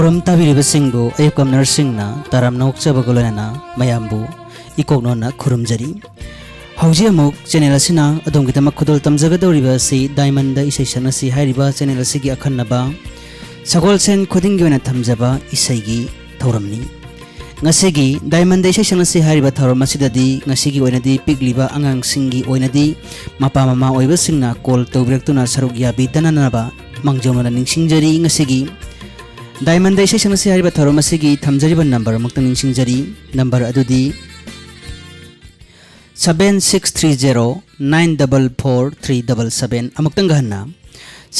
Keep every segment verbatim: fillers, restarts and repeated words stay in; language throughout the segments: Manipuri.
ꯄ꯭ꯔꯣꯒ꯭ꯔꯥꯝ ꯇꯥꯕꯤꯔꯤꯕꯁꯤꯡꯕꯨ ꯑꯌꯨꯛ ꯀꯝꯅꯔꯁꯤꯡꯅ ꯇꯔꯥꯝꯅ ꯑꯣꯛꯆꯕꯒ ꯂꯣꯏꯅꯅ ꯃꯌꯥꯝꯕꯨ ꯏꯀꯣꯛꯅꯣꯟꯅ ꯈꯨꯔꯨꯝꯖꯔꯤ꯫ ꯍꯧꯖꯤꯛ ꯑꯃꯨꯛ ꯆꯦꯅꯦꯜ ꯑꯁꯤꯅ ꯑꯗꯣꯝꯒꯤꯗꯃꯛ ꯈꯨꯗꯣꯜ ꯇꯝꯖꯒꯗꯧꯔꯤꯕ ꯑꯁꯤ ꯗꯥꯏꯃꯟꯗ ꯏꯁꯩ ꯁꯛꯅꯁꯤ ꯍꯥꯏꯔꯤꯕ ꯆꯦꯅꯦꯜ ꯑꯁꯤꯒꯤ ꯑꯈꯟꯅꯕ ꯁꯒꯣꯜꯁꯦꯟ ꯈꯨꯗꯤꯡꯒꯤ ꯑꯣꯏꯅ ꯊꯝꯖꯕ ꯏꯁꯩꯒꯤ ꯊꯧꯔꯝꯅꯤ꯫ ꯉꯁꯤꯒꯤ ꯗꯥꯏꯃꯟꯗ ꯏꯁꯩ ꯁꯛꯅꯁꯤ ꯍꯥꯏꯔꯤꯕ ꯊꯧꯔꯝ ꯑꯁꯤꯗꯗꯤ ꯉꯁꯤꯒꯤ ꯑꯣꯏꯅꯗꯤ ꯄꯤꯛꯂꯤꯕ ꯑꯉꯥꯡꯁꯤꯡꯒꯤ ꯑꯣꯏꯅꯗꯤ ꯃꯄꯥ ꯃꯃꯥ ꯑꯣꯏꯕꯁꯤꯡꯅ ꯀꯣꯜ ꯇꯧꯕꯤꯔꯛꯇꯨꯅ ꯁꯔꯨꯛ ꯌꯥꯕꯤꯗꯅꯅꯕ ꯃꯥꯡꯖꯧꯅꯅ ꯅꯤꯡꯁꯤꯡꯖꯔꯤ꯫ ꯉꯁꯤꯒꯤ ꯗꯥꯏꯃꯟꯗ ꯏꯁꯩ ꯁꯛꯅꯁꯤ ꯍꯥꯏꯔꯤꯕ ꯊꯧꯔꯝ ꯑꯁꯤꯒꯤ ꯊꯝꯖꯔꯤꯕ ꯅꯝꯕꯔ ꯑꯃꯨꯛꯇ ꯅꯤꯡꯁꯤꯡꯖꯔꯤ꯫ ꯅꯝꯕꯔ ꯑꯗꯨꯗꯤ seven six three zero nine double four three double seven꯫ ꯑꯃꯨꯛꯇꯪꯒ ꯍꯟꯅ,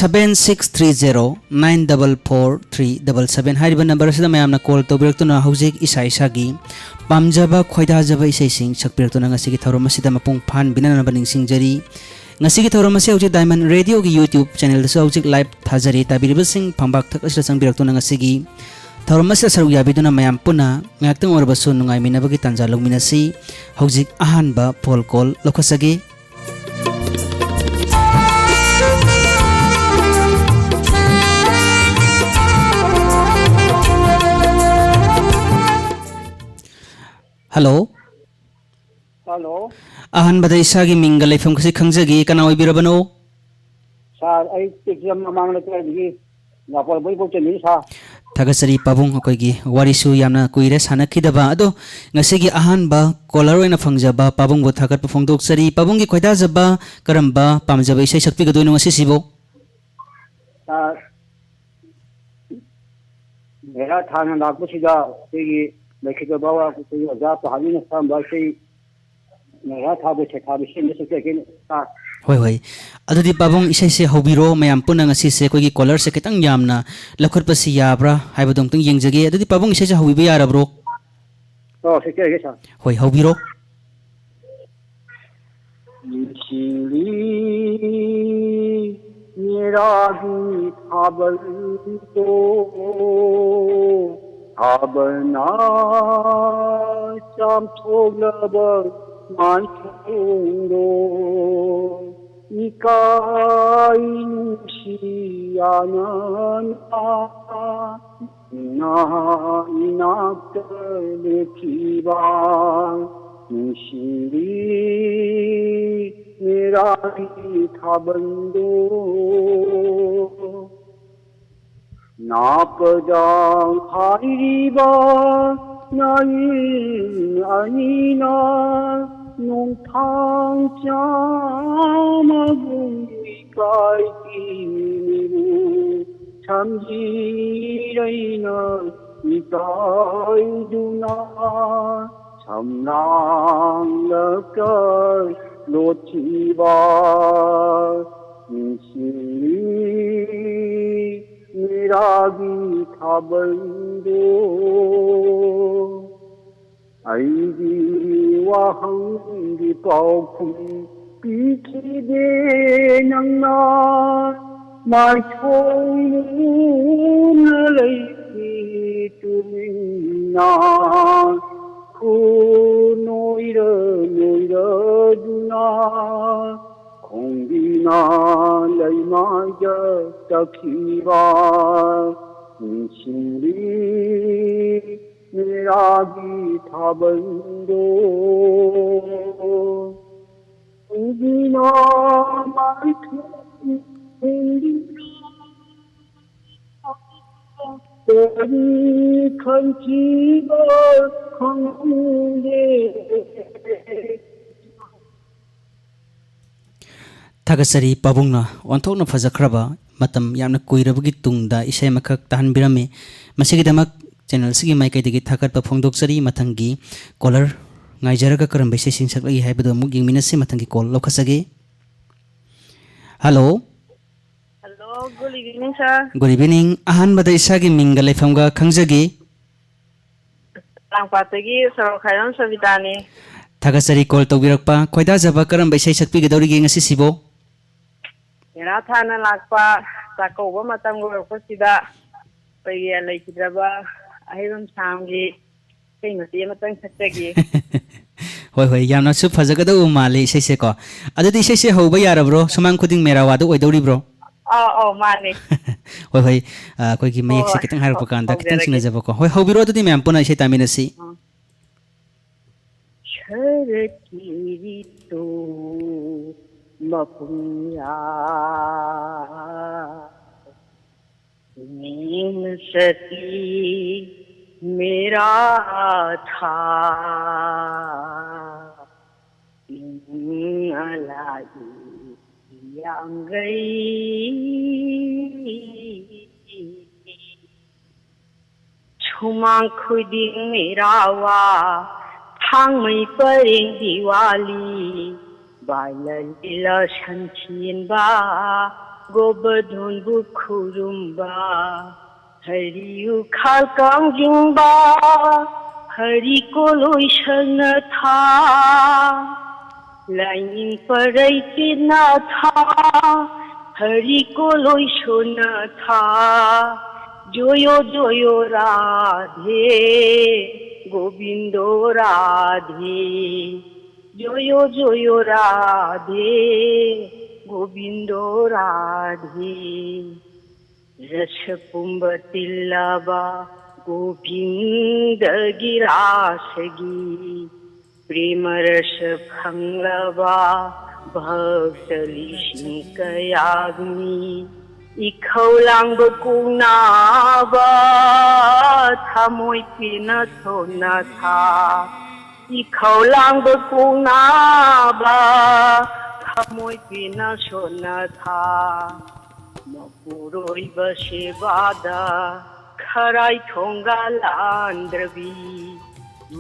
seven six three zero nine double four three double seven ꯍꯥꯏꯔꯤꯕ ꯅꯝꯕꯔ ꯑꯁꯤꯗ ꯃꯌꯥꯝꯅ ꯀꯣꯜ ꯇꯧꯕꯤꯔꯛꯇꯨꯅ ꯍꯧꯖꯤꯛ ꯏꯁꯥ ꯏꯁꯥꯒꯤ ꯄꯥꯝꯖꯕ ꯈꯣꯏꯗꯥꯖꯕ ꯏꯁꯩꯁꯤꯡ ꯁꯛꯄꯤꯔꯛꯇꯨꯅ ꯉꯁꯤꯒꯤ ꯊꯧꯔꯝ ꯑꯁꯤꯗ ꯃꯄꯨꯡ ꯐꯥꯍꯟꯕꯤꯅꯅꯕ ꯅꯤꯡꯁꯤꯡꯖꯔꯤ꯫ ꯉꯁꯤꯒꯤ ꯊꯧꯔꯝ ꯑꯁꯤ ꯍꯧꯖꯤꯛ ꯗꯥꯏꯃꯟ ꯔꯦꯗꯤꯑꯣꯒꯤ YouTube ꯆꯦꯅꯦꯜꯗꯁꯨ ꯍꯧꯖꯤꯛ ꯂꯥꯏꯚ ꯊꯥꯖꯔꯤ꯫ ꯇꯥꯕꯤꯔꯤꯕꯁꯤꯡ ꯐꯝꯕꯥꯛ ꯊꯛ ꯑꯁꯤꯗ ꯆꯪꯕꯤꯔꯛꯇꯨꯅ ꯉꯁꯤꯒꯤ ꯊꯧꯔꯝ ꯑꯁꯤꯗ ꯁꯔꯨꯛ ꯌꯥꯕꯤꯗꯨꯅ ꯃꯌꯥꯝ ꯄꯨꯟꯅ ꯉꯥꯏꯍꯥꯛꯇꯪ ꯑꯣꯏꯔꯕꯁꯨ ꯅꯨꯡꯉꯥꯏꯃꯤꯟꯅꯕꯒꯤ ꯇꯥꯟꯖꯥ ꯂꯧꯃꯤꯟꯅꯁꯤ꯫ ꯍꯧꯖꯤꯛ ꯑꯍꯥꯟꯕ ꯐꯣꯟ ꯀꯣꯜ ꯂꯧꯈꯠꯆꯒꯦ꯫ ꯍꯜꯂꯣ꯫ ꯍꯜꯂꯣ꯫ ꯑꯍꯥꯟꯕꯗ ꯏꯁꯥꯒꯤ ꯃꯤꯡꯒ ꯂꯩꯐꯝꯒꯁꯤ ꯈꯪꯖꯒꯦ꯫ ꯀꯅꯥ ꯑꯣꯏꯕꯤꯔꯕꯅꯣ? ꯁꯥꯔ, ꯑꯩ ꯇꯦꯛꯆꯝ ꯃꯃꯥꯡ ꯂꯩꯀꯥꯏꯗꯒꯤ ꯌꯥꯄꯣꯜ ꯕꯣꯏꯕꯣꯛ ꯆꯟꯅꯤ, ꯁꯥꯔ꯫ ꯊꯥꯒꯠꯆꯔꯤ ꯄꯥꯕꯨꯡ, ꯑꯩꯈꯣꯏꯒꯤ ꯋꯥꯔꯤꯁꯨ ꯌꯥꯝꯅ ꯀꯨꯏꯔꯦ ꯁꯥꯟꯅꯈꯤꯗꯕ꯫ ꯑꯗꯣ ꯉꯁꯤꯒꯤ ꯑꯍꯥꯟꯕ ꯀꯣꯂꯔ ꯑꯣꯏꯅ ꯐꯪꯖꯕ ꯄꯥꯕꯨꯡꯕꯨ ꯊꯥꯒꯠꯄ ꯐꯣꯡꯗꯣꯛꯆꯔꯤ꯫ ꯄꯥꯕꯨꯡꯒꯤ ꯈꯣꯏꯗꯥꯖꯕ ꯀꯔꯝꯕ ꯄꯥꯝꯖꯕ ꯏꯁꯩ ꯁꯛꯄꯤꯒꯗꯣꯏꯅꯣ ꯉꯁꯤꯁꯤꯕꯨ? ꯁꯥꯔ, ꯃꯦꯔꯥ ꯊꯥꯅ ꯂꯥꯛꯄꯁꯤꯗ ꯑꯩꯈꯣꯏꯒꯤ ꯂꯩꯈꯤꯗꯕ ꯑꯩꯈꯣꯏꯒꯤ ꯑꯣꯖꯥ ꯄꯍꯥꯕꯤꯅ ꯁꯛꯑꯝꯕ ꯏꯁꯩ ꯃꯦꯔꯥ ꯊꯥꯕ ꯁꯦꯊꯥꯕ ꯏꯁꯩ ꯑꯃ ꯁꯛꯆꯒꯦ, ꯁꯥꯔ꯫ ꯍꯣꯏ, ꯍꯣꯏ꯫ ꯑꯗꯨꯗꯤ ꯄꯥꯕꯨꯡ ꯏꯁꯩꯁꯦ ꯍꯧꯕꯤꯔꯣ, ꯃꯌꯥꯝ ꯄꯨꯟꯅ ꯉꯁꯤꯁꯦ ꯑꯩꯈꯣꯏꯒꯤ ꯀꯣꯂꯔꯁꯦ ꯈꯤꯇꯪ ꯌꯥꯝꯅ ꯂꯧꯈꯠꯄꯁꯤ ꯌꯥꯕ꯭ꯔꯥ ꯍꯥꯏꯕꯗꯣ ꯑꯃꯨꯛꯇꯪ ꯌꯦꯡꯖꯒꯦ꯫ ꯑꯗꯨꯗꯤ ꯄꯥꯕꯨꯡ ꯏꯁꯩꯁꯦ ꯍꯧꯕꯤꯕ ꯌꯥꯔꯕ꯭ꯔꯣ? ꯑꯣ, ꯁꯛꯆꯔꯒꯦ, ꯁꯥꯔ꯫ ꯍꯣꯏ, ꯍꯧꯕꯤꯔꯣ꯫ ꯅꯨꯡꯁꯤꯔꯤ ꯃꯦꯔꯥꯒꯤ ꯊꯥꯕꯜꯗꯣ, ꯊꯥꯕꯜꯅ ꯆꯥꯝꯊꯣꯛꯂꯕ ꯃꯥꯏꯊꯣꯡꯗꯣ, ꯏꯀꯥꯏ ꯅꯨꯡꯁꯤ ꯌꯥꯅꯅ ꯅ ꯏꯅꯥꯛꯇ ꯂꯦꯞꯈꯤꯕ ꯅꯨꯡꯁꯤꯕꯤ ꯃꯦꯔꯥꯒꯤ ꯊꯥꯕꯜꯗꯣ꯫ ꯅꯥꯞꯄꯗ ꯍꯥꯏꯔꯤꯕ ꯅꯥꯏꯜ ꯑꯅꯤꯅ ꯅꯣꯡꯊꯥꯡ ꯆꯥꯝꯃꯒꯨꯝ ꯏꯀꯥꯏ ꯄꯤꯅꯤꯕꯨ ꯁꯝꯖꯤꯔꯩꯅ ꯏꯀꯥꯏꯗꯨꯅ ꯁꯝꯂꯥꯡꯂꯛꯇ ꯂꯣꯠꯈꯤꯕ ꯅꯨꯡꯁꯤꯕꯤ ꯃꯦꯔꯥꯒꯤ ꯊꯥꯕꯜꯗꯣ꯫ ꯑꯩꯒꯤ ꯋꯥꯍꯪꯒꯤ ꯄꯥꯎꯈꯨꯝ ꯄꯤꯈꯤꯗꯦ ꯅꯪꯅ꯫ ꯃꯥꯏꯊꯣꯡ ꯃꯨꯅ ꯂꯩꯈꯤ ꯇꯨꯃꯤꯟꯅ꯫ ꯈꯨ ꯅꯣꯏꯔ ꯅꯣꯏꯔꯗꯨꯅ ꯈꯣꯡꯕꯤꯅ ꯂꯩꯃꯥꯏꯗ ꯇꯛꯈꯤꯕ ꯅꯨꯡꯁꯤꯕꯤ ꯃꯦꯔꯥꯒꯤ ꯊꯥꯕꯜꯗꯣ꯫ ꯈꯣꯡꯕꯤꯅ ꯃꯥꯏꯊꯣꯡ ꯍꯨꯝꯗꯨꯅ ꯀꯔꯤ ꯈꯟꯈꯤꯕ ꯈꯪꯗꯦ꯫ ꯊꯥꯒꯠꯆꯔꯤ ꯄꯥꯕꯨꯡꯅ ꯑꯣꯟꯊꯣꯛꯅ ꯐꯖꯈ꯭ꯔꯕ ꯃꯇꯝ ꯌꯥꯝꯅ ꯀꯨꯏꯔꯕꯒꯤ ꯇꯨꯡꯗ ꯏꯁꯩ ꯑꯃꯈꯛ ꯇꯥꯍꯟꯕꯤꯔꯝꯃꯤ꯫ ꯃꯁꯤꯒꯤꯗꯃꯛ channel ꯑꯁꯤꯒꯤ ꯃꯥꯏꯀꯩꯗꯒꯤ ꯊꯥꯒꯠꯄ ꯐꯣꯡꯗꯣꯛꯆꯔꯤ꯫ ꯃꯊꯪꯒꯤ caller ꯉꯥꯏꯖꯔꯒ ꯀꯔꯝꯕ ꯏꯁꯩꯁꯤꯡ ꯁꯛꯂꯛꯏ ꯍꯥꯏꯕꯗꯨ ꯑꯃꯨꯛ ꯌꯦꯡꯃꯤꯟꯅꯁꯤ꯫ ꯃꯊꯪꯒꯤ call ꯂꯧꯈꯠꯆꯒꯦ꯫ Hello꯫ Hello, good evening, sir꯫ Good evening꯫ ꯑꯍꯥꯟꯕꯗ ꯏꯁꯥꯒꯤ ꯃꯤꯡꯒ ꯂꯩꯐꯝꯒ ꯈꯪꯖꯒꯦ꯫ ꯂꯥꯡꯄꯥꯠꯇꯒꯤ ꯁꯣꯔꯣꯛꯈꯥꯏꯔꯣꯝ ꯁꯕꯤꯇꯥꯅꯤ꯫ ꯊꯥꯒꯠꯆꯔꯤ call ꯇꯧꯕꯤꯔꯛꯄ꯫ ꯈꯣꯏꯗꯥꯖꯕ ꯀꯔꯝꯕ ꯏꯁꯩ ꯁꯛꯄꯤꯒꯗꯧꯔꯤꯒꯦ ꯉꯁꯤꯁꯤꯕꯣ? ꯃꯦꯔꯥ ꯊꯥꯅ ꯂꯥꯛꯄ ꯆꯥꯛꯀꯧꯕ ꯃꯇꯝꯒ ꯑꯣꯏꯔꯛꯄꯁꯤꯗ ꯑꯩꯈꯣꯏꯒꯤ ꯂꯩꯈꯤꯗ꯭ꯔꯕ ꯑꯍꯩꯕꯝ ꯁꯥꯝꯒꯤ ꯏꯁꯩ ꯃꯇꯦꯛ ꯑꯃꯇꯪ ꯁꯛꯆꯒꯦ꯫ ꯍꯣꯏ, ꯍꯣꯏ, ꯌꯥꯝꯅꯁꯨ ꯐꯖꯒꯗꯧꯕ ꯃꯥꯜꯂꯤ ꯏꯁꯩꯁꯦꯀꯣ꯫ ꯑꯗꯨꯗꯤ ꯏꯁꯩꯁꯦ ꯍꯧꯕ ꯌꯥꯔꯕ꯭ꯔꯣ? ꯁꯨꯃꯥꯡ ꯈꯨꯗꯤꯡ ꯃꯦꯔꯥ ꯋꯥꯗꯨ ꯑꯣꯏꯗꯧꯔꯤꯕ꯭ꯔꯣ? ꯑꯧ, ꯑꯧ, ꯃꯥꯅꯦ꯫ ꯍꯣꯏ, ꯍꯣꯏ꯫ ꯑ, ꯑꯩꯈꯣꯏꯒꯤ ꯃꯌꯦꯛꯁꯦ ꯍꯣꯏ, ꯈꯤꯇꯪ ꯍꯥꯏꯔꯛꯄ ꯍꯧ-, ꯀꯥꯟꯗ ꯈꯤꯇꯪ ꯍꯧꯖꯔꯒꯦ꯫ ꯆꯤꯡꯅꯖꯕꯀꯣ꯫ ꯍꯣꯏ, ꯍꯧꯕꯤꯔꯣ ꯑꯗꯨꯗꯤ ꯃꯌꯥꯝ ꯄꯨꯟꯅ ꯏꯁꯩ ꯇꯥꯃꯤꯟꯅꯁꯤ꯫ ꯑ꯫ ꯁꯔꯛꯀꯤ ꯔꯤꯇꯨ ꯃꯄꯨꯡꯌꯥ ꯅꯦꯡꯅ ꯆꯠꯂꯤ ꯃꯦꯔꯥ ꯊꯥ ꯏꯪꯅ ꯂꯥꯛꯏ ꯌꯥꯡꯒꯩ꯫ ꯁꯨꯃꯥꯡ ꯈꯨꯗꯤꯡ ꯃꯦꯔꯥꯋꯥ ꯊꯥꯡꯃꯩ ꯄꯔꯦꯡ ꯗꯤꯋꯥꯂꯤ ꯕꯥꯏꯂ ꯂꯤꯂ ꯁꯟꯊꯤꯟꯕ ꯒꯣꯕꯔꯙꯟꯕꯨ ꯈꯨꯔꯨꯝꯕ ꯍꯔꯤ ꯎꯈꯥꯜ ꯀꯥꯡꯖꯤꯡꯕ ꯍꯔꯤ ꯀꯣꯂꯣꯏ ꯁꯅꯊꯥ ꯂꯥꯏꯅꯤꯡ ꯄꯔꯩ ꯆꯤꯟꯅꯊꯥ ꯍꯔꯤ ꯀꯣꯂꯣꯏ ꯁꯣꯅꯊꯥ ꯖꯣꯌꯣ ꯖꯣꯌꯣ ꯔꯥꯙꯦ ꯒꯣꯕꯤꯟꯗꯣ ꯔꯥꯙꯦ ꯖꯣꯌꯣ ꯖꯣꯌꯣ ꯔꯥꯙꯦ ꯒꯣꯕꯤꯟꯗꯣ ꯔꯥꯙꯦ꯫ ꯔꯁ ꯄꯨꯝꯕ ꯇꯤꯜꯂꯕ ꯒꯣꯕꯤꯟꯗꯒꯤ ꯔꯥꯁꯒꯤ ꯄ꯭ꯔꯦꯃ ꯔꯁ ꯐꯪꯂꯕ ꯚꯛꯇ ꯂꯤꯁꯤꯡ ꯀꯌꯥꯒꯤ ꯏꯈꯧ ꯂꯥꯡꯕ ꯀꯣꯡꯅꯕ ꯊꯃꯣꯏ ꯄꯦꯟꯅ ꯁꯣꯟꯅꯊꯥ ꯏꯈꯧ ꯂꯥꯡꯕ ꯀꯣꯡꯅꯕ ꯊꯃꯣꯏ ꯄꯦꯟꯅ ꯁꯣꯟꯅꯊꯥ ꯃꯄꯨꯔꯣꯏꯕ ꯁꯦꯕꯥꯗ ꯈꯔꯥꯏ ꯊꯣꯡꯒꯥ ꯂꯥꯟꯗ꯭ꯔꯕꯤ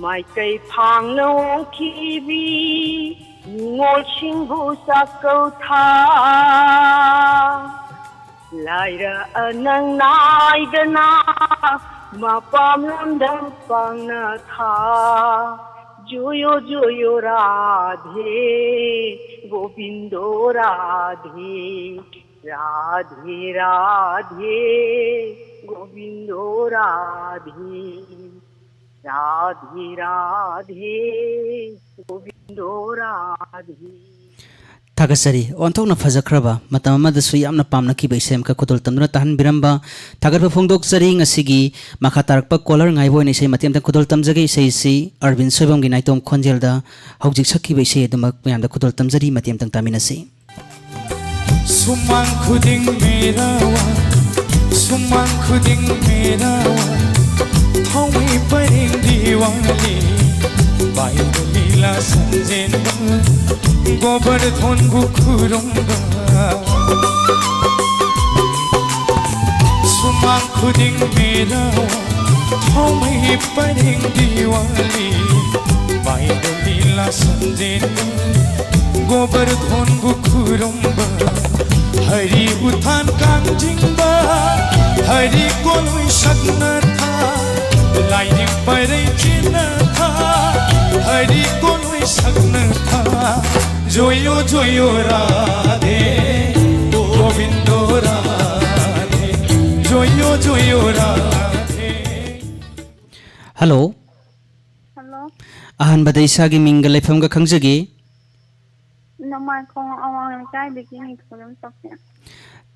ꯃꯥꯏꯀꯩ ꯐꯥꯡꯅ ꯑꯣꯡꯈꯤꯕꯤ ꯅꯤꯉꯣꯜꯁꯤꯡꯕꯨ ꯆꯥꯛꯀꯧ ꯊꯥ ꯂꯥꯏꯔ ꯑꯅꯪ ꯅꯥꯏꯗꯅ ꯃꯄꯥꯝ ꯂꯝꯗꯝ ꯄꯥꯡꯅ ꯊꯥ ꯖꯣꯌꯣ ꯖꯣꯌꯣ ꯔꯥꯙꯦ ꯒꯣꯕꯤꯟꯗꯣ ꯔꯥꯙꯦ ꯔꯥꯙꯦ ꯔꯥꯙꯦ ꯒꯣꯕꯤꯟꯗꯣ ꯔꯥꯙꯦ ꯔꯥꯙꯦ ꯔꯥꯙꯦ ꯒꯣꯕꯤꯟꯗꯣ ꯔꯥꯙꯦ꯫ ꯊꯥꯒꯠꯆꯔꯤ꯫ ꯑꯣꯟꯊꯣꯛꯅ ꯐꯖꯈ꯭ꯔꯕ, ꯃꯇꯝ ꯑꯃꯗꯁꯨ ꯌꯥꯝꯅ ꯄꯥꯝꯅꯈꯤꯕ ꯏꯁꯩ ꯑꯃꯈꯛ ꯈꯨꯗꯣꯜ ꯇꯝꯗꯨꯅ ꯇꯥꯍꯟꯕꯤꯔꯝꯕ ꯊꯥꯒꯠꯄ ꯐꯣꯡꯗꯣꯛꯆꯔꯤ꯫ ꯉꯁꯤꯒꯤ ꯃꯈꯥ ꯇꯥꯔꯛꯄ caller ꯉꯥꯏꯕ ꯑꯣꯏꯅ ꯏꯁꯩ ꯃꯇꯦꯛ ꯑꯃꯇꯪ ꯈꯨꯗꯣꯜ ꯇꯝꯖꯒꯦ꯫ ꯏꯁꯩꯁꯤ ꯑꯔꯕꯤꯟ ꯁꯣꯏꯕꯝꯒꯤ ꯅꯥꯏꯇꯣꯝ ꯈꯣꯟꯖꯦꯜꯗ ꯍꯧꯖꯤꯛ ꯁꯛꯈꯤꯕ ꯏꯁꯩ ꯑꯗꯨꯃꯛ ꯃꯌꯥꯝꯗ ꯈꯨꯗꯣꯜ ꯇꯝꯖꯔꯤ꯫ ꯃꯇꯦꯛ ꯑꯃꯇꯪ ꯇꯥꯃꯤꯟꯅꯁꯤ꯫ ꯁꯨꯃꯥꯡ ꯈꯨꯗꯤꯡ ꯃꯦꯔꯥ ꯋꯥ, ꯁꯨꯃꯥꯡ ꯈꯨꯗꯤꯡ ꯃꯦꯔꯥ ꯋꯥ, ꯊꯥꯎꯃꯩ ꯄꯔꯦꯡ ꯗꯤꯋꯥꯂꯤ, ꯕꯥꯏꯗ ꯂꯤꯂꯥ ꯁꯟꯖꯦꯟꯕ, ꯒꯣꯕꯔꯙꯣꯟꯕꯨ ꯈꯨꯔꯨꯝꯕ꯫ ꯁꯨꯃꯥꯡ ꯈꯨꯗꯤꯡ ꯃꯦꯔꯥ ꯋꯥ, ꯊꯥꯎꯃꯩ ꯄꯔꯦꯡ ꯗꯤꯋꯥꯂꯤ, ꯕꯥꯏꯗ ꯂꯤꯂꯥ ꯁꯟꯖꯦꯟꯕ, ꯒꯣꯕꯔꯙꯣꯟꯕꯨ ꯈꯨꯔꯨꯝꯕ, ꯍꯔꯤ ꯎꯊꯥꯟ ꯀꯥꯡꯖꯤꯡꯕ, ꯍꯔꯤ ꯀꯣꯂꯣꯏ ꯁꯛꯅꯊꯥ, ꯂꯥꯏꯅꯤꯡ ꯄꯔꯩ ꯆꯦꯟꯅꯊꯥ, ꯍꯔꯤ ꯀꯣꯂꯣꯏ ꯁꯛꯅꯊꯥ, ꯖꯣꯌꯣ ꯖꯣꯌꯣ ꯔꯥꯙꯦ, ꯒꯣꯕꯤꯟꯗꯣ ꯔꯥꯙꯦ, ꯖꯣꯌꯣ ꯖꯣꯌꯣ ꯔꯥꯙꯦ꯫ ꯍꯜꯂꯣ꯫ ꯍꯜꯂꯣ꯫ ꯑꯍꯥꯟꯕꯗ ꯏꯁꯥꯒꯤ ꯃꯤꯡꯒ ꯂꯩꯐꯝꯒ ꯈꯪꯖꯒꯦ꯫ ꯅꯣꯡꯃꯥꯏꯈꯣꯡ ꯑꯋꯥꯡ ꯂꯩꯀꯥꯏꯗꯒꯤ ꯅꯤꯡꯊꯧꯖꯝ ꯁꯣꯐꯤꯌꯥ꯫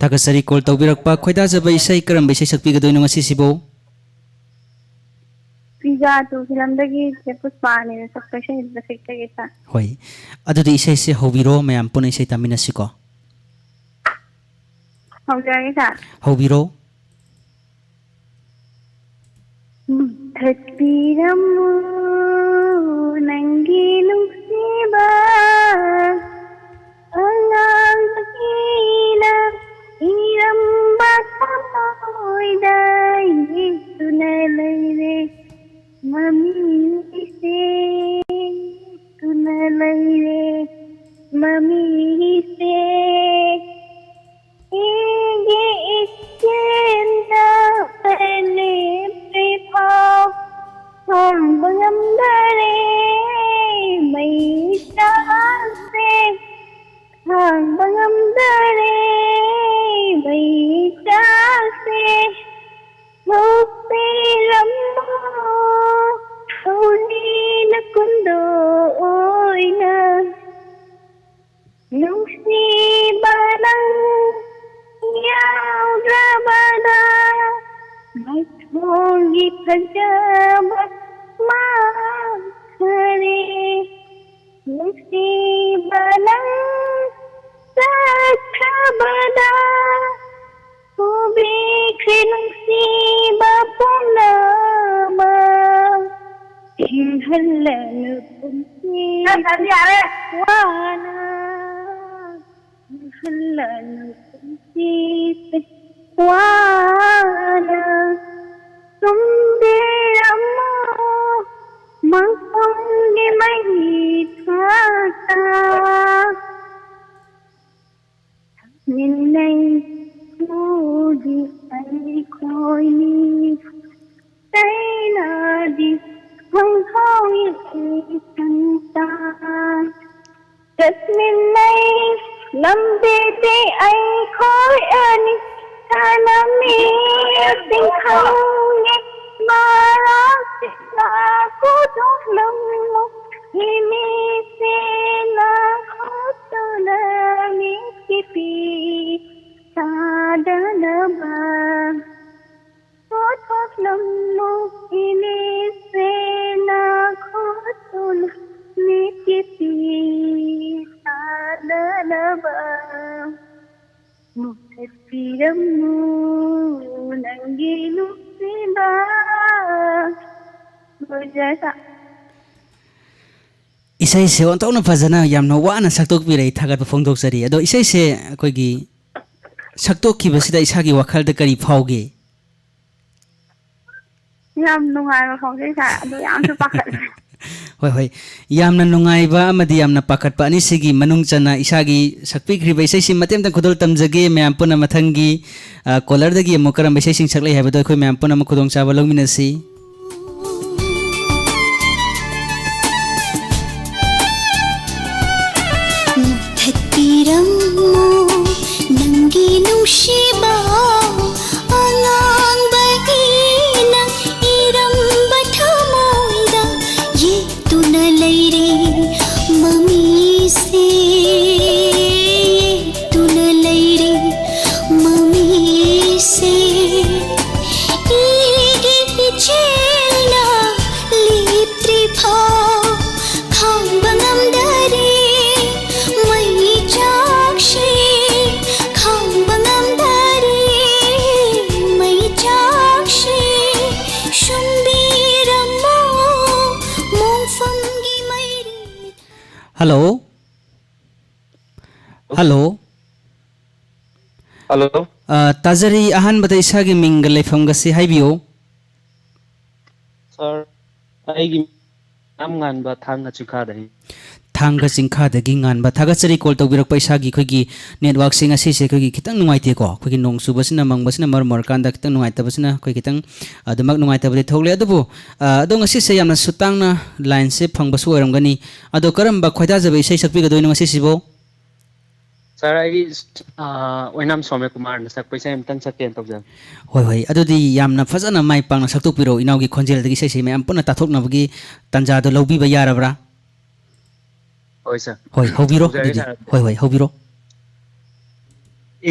ꯊꯥꯒꯠꯆꯔꯤ call ꯇꯧꯕꯤꯔꯛꯄ꯫ ꯈꯣꯏꯗꯥꯖꯕ ꯏꯁꯩ ꯀꯔꯝꯕ ꯏꯁꯩ ꯁꯛꯄꯤꯒꯗꯣꯏꯅꯣ ꯉꯁꯤꯁꯤꯕꯨ? ꯄꯤꯖꯥ ꯇꯨ ꯐꯤꯂꯝꯗꯒꯤ ꯆꯦ ꯄꯨꯁꯄꯥꯅꯤꯅ ꯁꯛꯄ ꯏꯁꯩꯗꯨꯗ ꯁꯛꯆꯒꯦ ꯁꯥꯔ꯫ ꯍꯣꯏ, ꯑꯗꯨꯗꯤ ꯏꯁꯩꯁꯦ ꯍꯧꯕꯤꯔꯣ, ꯃꯌꯥꯝ ꯄꯨꯟꯅ ꯏꯁꯩ ꯇꯥꯃꯤꯟꯅꯁꯤꯀꯣ꯫ ꯍꯧꯖꯔꯒꯦ ꯁꯥꯔ꯫ ꯍꯧꯕꯤꯔꯣ꯫ ꯃꯨꯊꯠꯄꯤꯔꯝꯃꯨ ꯅꯪꯒꯤ ꯅꯨꯡꯁꯤꯕ ꯑꯉꯥꯡꯕꯒꯤꯅ ꯏꯔꯝꯕ ꯊꯃꯣꯏꯗ ꯌꯦꯛꯇꯨꯅ ꯂꯩꯔꯦ ꯃꯃꯤꯁꯦ, ꯌꯦꯛꯇꯨꯅ ꯂꯩꯔꯦ ꯃꯃꯤꯁꯦ꯫ ꯑꯩꯒꯤ ꯏꯆꯦꯜꯗ ꯂꯦꯞꯇ꯭ꯔꯤꯐꯥꯎ ꯈꯥꯡꯕ ꯉꯝꯗꯔꯦ꯫ ꯃꯩ ꯌꯥꯔꯦ꯫ ꯋꯥꯅ ꯍꯜꯂꯅꯨ ꯄꯨꯟꯁꯤꯁꯦ ꯋꯥꯅ ꯁꯨꯝꯕꯤꯔꯝꯃꯣ ꯃꯐꯝꯒꯤ ꯃꯩ ꯊꯥꯛꯇ꯫ ꯃꯤꯟꯅꯩ ꯎꯗꯤ ꯑꯩꯈꯣꯏꯅꯤ ꯆꯩꯅꯥꯗꯤ ꯈꯪꯍꯧꯏ ꯏꯊꯟꯇ꯫ ꯆꯠꯃꯤꯟꯅꯩ ꯂꯝꯕꯤꯗꯤ ꯑꯩꯈꯣꯏ ꯑꯅꯤ ꯁꯥꯟꯅꯃꯤ ꯈꯪꯉꯦ ꯃꯔꯥꯁꯤꯅ ꯀꯣꯗꯣꯛꯂꯝꯃꯨ ꯏꯃꯤꯁꯤꯅ ꯈꯣꯠꯇꯨꯅ ꯃꯤꯠꯀꯤ ꯄꯤ ꯁꯥꯗꯅꯕ ꯄꯣꯊꯣꯛꯂꯝꯃꯨ ꯏꯃꯤꯁꯦꯅ ꯈꯣꯠꯇꯨꯅ ꯃꯤꯠꯀꯤ ꯄꯤ ꯁꯥꯗꯅꯕ ꯃꯨꯊꯠꯄꯤꯔꯝꯃꯨ ꯅꯪꯒꯤ ꯅꯨꯡꯁꯤꯕ꯫ ꯂꯣꯏꯖꯔꯦ꯫ ꯏꯁꯩꯁꯦ ꯑꯣꯟꯊꯣꯛꯅ ꯐꯖꯅ ꯌꯥꯝꯅ ꯋꯥꯅ ꯁꯛꯇꯣꯛꯄꯤꯔꯛꯏ, ꯊꯥꯒꯠꯄ ꯐꯣꯡꯗꯣꯛꯆꯔꯤ꯫ ꯑꯗꯣ ꯏꯁꯩꯁꯦ ꯑꯩꯈꯣꯏꯒꯤ ꯁꯛꯇꯣꯛꯈꯤꯕꯁꯤꯗ ꯏꯁꯥꯒꯤ ꯋꯥꯈꯜꯗ ꯀꯔꯤ ꯐꯥꯎꯒꯦ? ꯌꯥꯝ ꯅꯨꯡꯉꯥꯏꯕ ꯐꯥꯎꯖꯩ ꯁꯥꯔ, ꯑꯗꯣ ꯌꯥꯝꯁꯨ ꯄꯥꯈꯠꯂꯦ꯫ ꯍꯣꯏ, ꯍꯣꯏ, ꯌꯥꯝꯅ ꯅꯨꯡꯉꯥꯏꯕ ꯑꯃꯗꯤ ꯌꯥꯝꯅ ꯄꯥꯈꯠꯄ ꯑꯅꯤꯁꯤꯒꯤ ꯃꯅꯨꯡ ꯆꯟꯅ ꯏꯁꯥꯒꯤ ꯁꯛꯄꯤꯈ꯭ꯔꯤꯕ ꯏꯁꯩꯁꯤ ꯃꯇꯦꯛ ꯑꯃꯇꯪ ꯈꯨꯗꯣꯜ ꯇꯝꯖꯒꯦ꯫ ꯃꯌꯥꯝ ꯄꯨꯟꯅ ꯃꯊꯪꯒꯤ, ꯑ, ꯀꯣꯂꯔꯗꯒꯤ ꯑꯃꯨꯛ ꯀꯔꯝꯕ ꯏꯁꯩꯁꯤꯡ ꯁꯛꯂꯛꯏ ꯍꯥꯏꯕꯗꯣ ꯑꯩꯈꯣꯏ ꯃꯌꯥꯝ ꯄꯨꯝꯅꯃꯛ ꯈꯨꯗꯣꯡꯆꯥꯕ ꯂꯧꯃꯤꯟꯅꯁꯤ꯫ ꯃꯨꯊꯠꯄꯤꯔꯝꯃꯨ ꯅꯪꯒꯤ ꯅꯨꯡꯁꯤꯕ ꯑꯉꯥꯡꯕꯒꯤꯅ ꯏꯔꯝꯕ ꯊꯃꯣꯏꯗ ꯌꯦꯛꯇꯨꯅ ꯂꯩꯔꯤ ꯃꯃꯤꯁꯦ, ꯌꯦꯛꯇꯨꯅ ꯂꯩꯔꯤ ꯃꯃꯤꯁꯦ꯫ ꯏꯒꯤ ꯏꯆꯦꯜꯅ ꯂꯦꯞꯇ꯭ꯔꯤꯐꯥꯎ ꯈꯥꯡꯕ ꯉꯝꯗꯔꯦ ꯃꯩ ꯆꯥꯛꯁꯦ, ꯈꯥꯡꯕ ꯉꯝꯗꯔꯦ꯫ ꯍꯜꯂꯣ꯫ ꯍꯜꯂꯣ꯫ ꯍꯜꯂꯣ꯫ ꯑ, ꯇꯥꯖꯔꯤ꯫ ꯑꯍꯥꯟꯕꯗ ꯏꯁꯥꯒꯤ ꯃꯤꯡꯒ ꯂꯩꯐꯝꯒꯁꯤ ꯍꯥꯏꯕꯤꯌꯨ꯫ ꯁꯥꯔ, ꯑꯩꯒꯤ ꯃꯤꯡ ꯉꯥꯟꯕ, ꯊꯥꯡꯒ ꯆꯤꯡꯈꯥꯗꯒꯤ꯫ ꯊꯥꯡꯒ ꯆꯤꯡꯈꯥꯗꯒꯤ ꯉꯥꯟꯕ꯫ ꯊꯥꯒꯠꯆꯔꯤ ꯀꯣꯜ ꯇꯧꯕꯤꯔꯛꯄ꯫ ꯏꯁꯥꯒꯤ ꯑꯩꯈꯣꯏꯒꯤ ꯅꯦꯠꯋꯥꯛꯁꯦ ꯉꯁꯤꯁꯦ ꯑꯩꯈꯣꯏꯒꯤ ꯈꯤꯇꯪ ꯅꯨꯡꯉꯥꯏꯇꯦꯀꯣ꯫ ꯑꯩꯈꯣꯏꯒꯤ ꯅꯣꯡ ꯆꯨꯕꯁꯤꯅ, ꯃꯪꯕꯁꯤꯅ ꯃꯔꯝ ꯑꯣꯏꯔꯀꯥꯟꯗ ꯈꯤꯇꯪ ꯅꯨꯡꯉꯥꯏꯇꯕꯁꯤꯅ ꯑꯩꯈꯣꯏ ꯈꯤꯇꯪ ꯑꯗꯨꯃꯛ ꯅꯨꯡꯉꯥꯏꯇꯕꯗꯤ ꯊꯣꯛꯂꯦ꯫ ꯑꯗꯨꯕꯨ, ꯑ, ꯑꯗꯣ ꯉꯁꯤꯁꯦ ꯌꯥꯝꯅꯁꯨ ꯇꯥꯡꯅ ꯂꯥꯏꯟꯁꯦ ꯐꯪꯕꯁꯨ ꯑꯣꯏꯔꯝꯒꯅꯤ꯫ ꯑꯗꯣ ꯀꯔꯝꯕ ꯈꯣꯏꯗꯥꯖꯕ ꯏꯁꯩ ꯁꯛꯄꯤꯒꯗꯣꯏꯅꯣ ꯉꯁꯤꯁꯤꯕꯣ? ꯁꯥꯔ, ꯑꯩꯒꯤ, ꯑ, ꯑꯣꯏꯅꯥꯝ ꯁꯣꯃ꯭ꯌ ꯀꯨꯃꯥꯔꯅ ꯁꯛꯄ ꯏꯁꯩ ꯑꯃꯇꯪ ꯁꯛꯀꯦꯅ ꯇꯧꯖꯕꯅꯤ꯫ ꯍꯣꯏ, ꯍꯣꯏ꯫ ꯑꯗꯨꯗꯤ ꯌꯥꯝꯅ ꯐꯖꯅ ꯃꯥꯏ ꯄꯥꯛꯅ ꯁꯛꯇꯣꯛꯄꯤꯔꯣ꯫ ꯏꯅꯥꯎꯒꯤ ꯈꯣꯟꯖꯦꯜꯗꯒꯤ ꯏꯁꯩꯁꯦ ꯃꯌꯥꯝ ꯄꯨꯟꯅ ꯇꯥꯊꯣꯛꯅꯕꯒꯤ ꯇꯥꯟꯖꯥꯗꯣ ꯂꯧꯕꯤꯕ ꯌꯥꯔꯕ꯭ꯔꯥ? ꯍꯣꯏ, ꯁꯥꯔ꯫ ꯍꯣꯏ, ꯍꯧꯕꯤꯔꯣ ꯇꯧꯖꯔꯒꯦ, ꯑꯗꯨꯗꯤ꯫ ꯁꯥꯔ꯫ ꯍꯣꯏ, ꯍꯣꯏ, ꯍꯧꯕꯤꯔꯣ꯫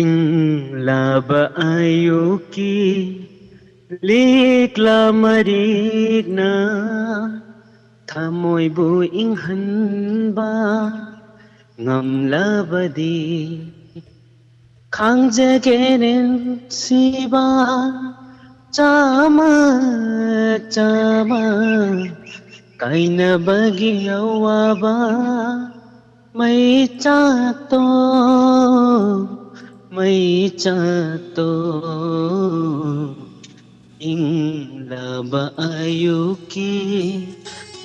ꯏꯪꯂꯕ ꯑꯌꯨꯛꯀꯤ ꯂꯤꯛꯂꯥ ꯃꯔꯤꯛꯅ ꯊꯃꯣꯏꯕꯨ ꯏꯪꯍꯟꯕ ꯉꯝꯂꯕꯗꯤ, ꯈꯥꯡꯖꯒꯦ ꯅꯨꯡꯁꯤꯕ ꯆꯥꯝꯃ ꯆꯥꯝꯃ, ꯀꯥꯏꯅꯕꯒꯤ ꯑꯋꯥꯕ ꯃꯩꯆꯥꯛꯇꯣ, ꯃꯩꯆꯥꯛꯇꯣ, ꯏꯪꯂꯕ ꯑꯌꯨꯛꯀꯤ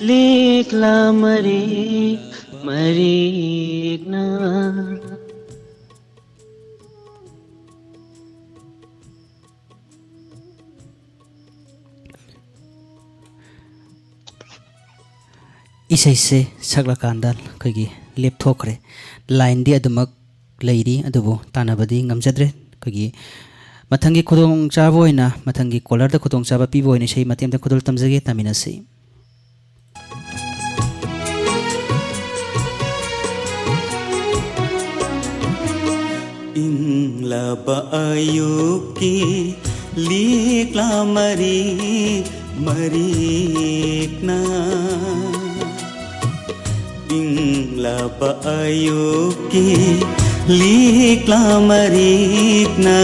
ꯂꯤꯛꯂꯥ ꯃꯔꯤꯛ ꯃꯔꯤꯛꯅ꯫ ꯏꯁꯩꯁꯦ ꯁꯛꯂꯀꯥꯟꯗ ꯑꯩꯈꯣꯏꯒꯤ ꯂꯦꯞꯊꯣꯛꯈ꯭ꯔꯦ꯫ ꯂꯥꯏꯟꯗꯤ ꯑꯗꯨꯃꯛ ꯂꯩꯔꯤ, ꯑꯗꯨꯕꯨ ꯇꯥꯟꯅꯕꯗꯤ ꯉꯝꯖꯗ꯭ꯔꯦ꯫ ꯑꯩꯈꯣꯏꯒꯤ ꯃꯊꯪꯒꯤ ꯈꯨꯗꯣꯡꯆꯥꯕ ꯑꯣꯏꯅ, ꯃꯊꯪꯒꯤ ꯀꯣꯂꯔꯗ ꯈꯨꯗꯣꯡꯆꯥꯕ ꯄꯤꯕ ꯑꯣꯏꯅ ꯏꯁꯩ ꯃꯇꯦꯛ ꯑꯃꯇ ꯈꯨꯗꯣꯜ ꯇꯝꯖꯒꯦ, ꯇꯥꯃꯤꯟꯅꯁꯤ꯫ ꯏꯪꯂꯕ ꯑꯌꯨꯛꯀꯤ ꯂꯤꯛꯂꯥ ꯃꯔꯤꯛ ꯃꯔꯤꯛꯅ, ꯏꯪꯂꯕ ꯑꯌꯨꯛꯀꯤ ꯂꯤꯛꯂꯥ ꯃꯔꯤꯛꯅ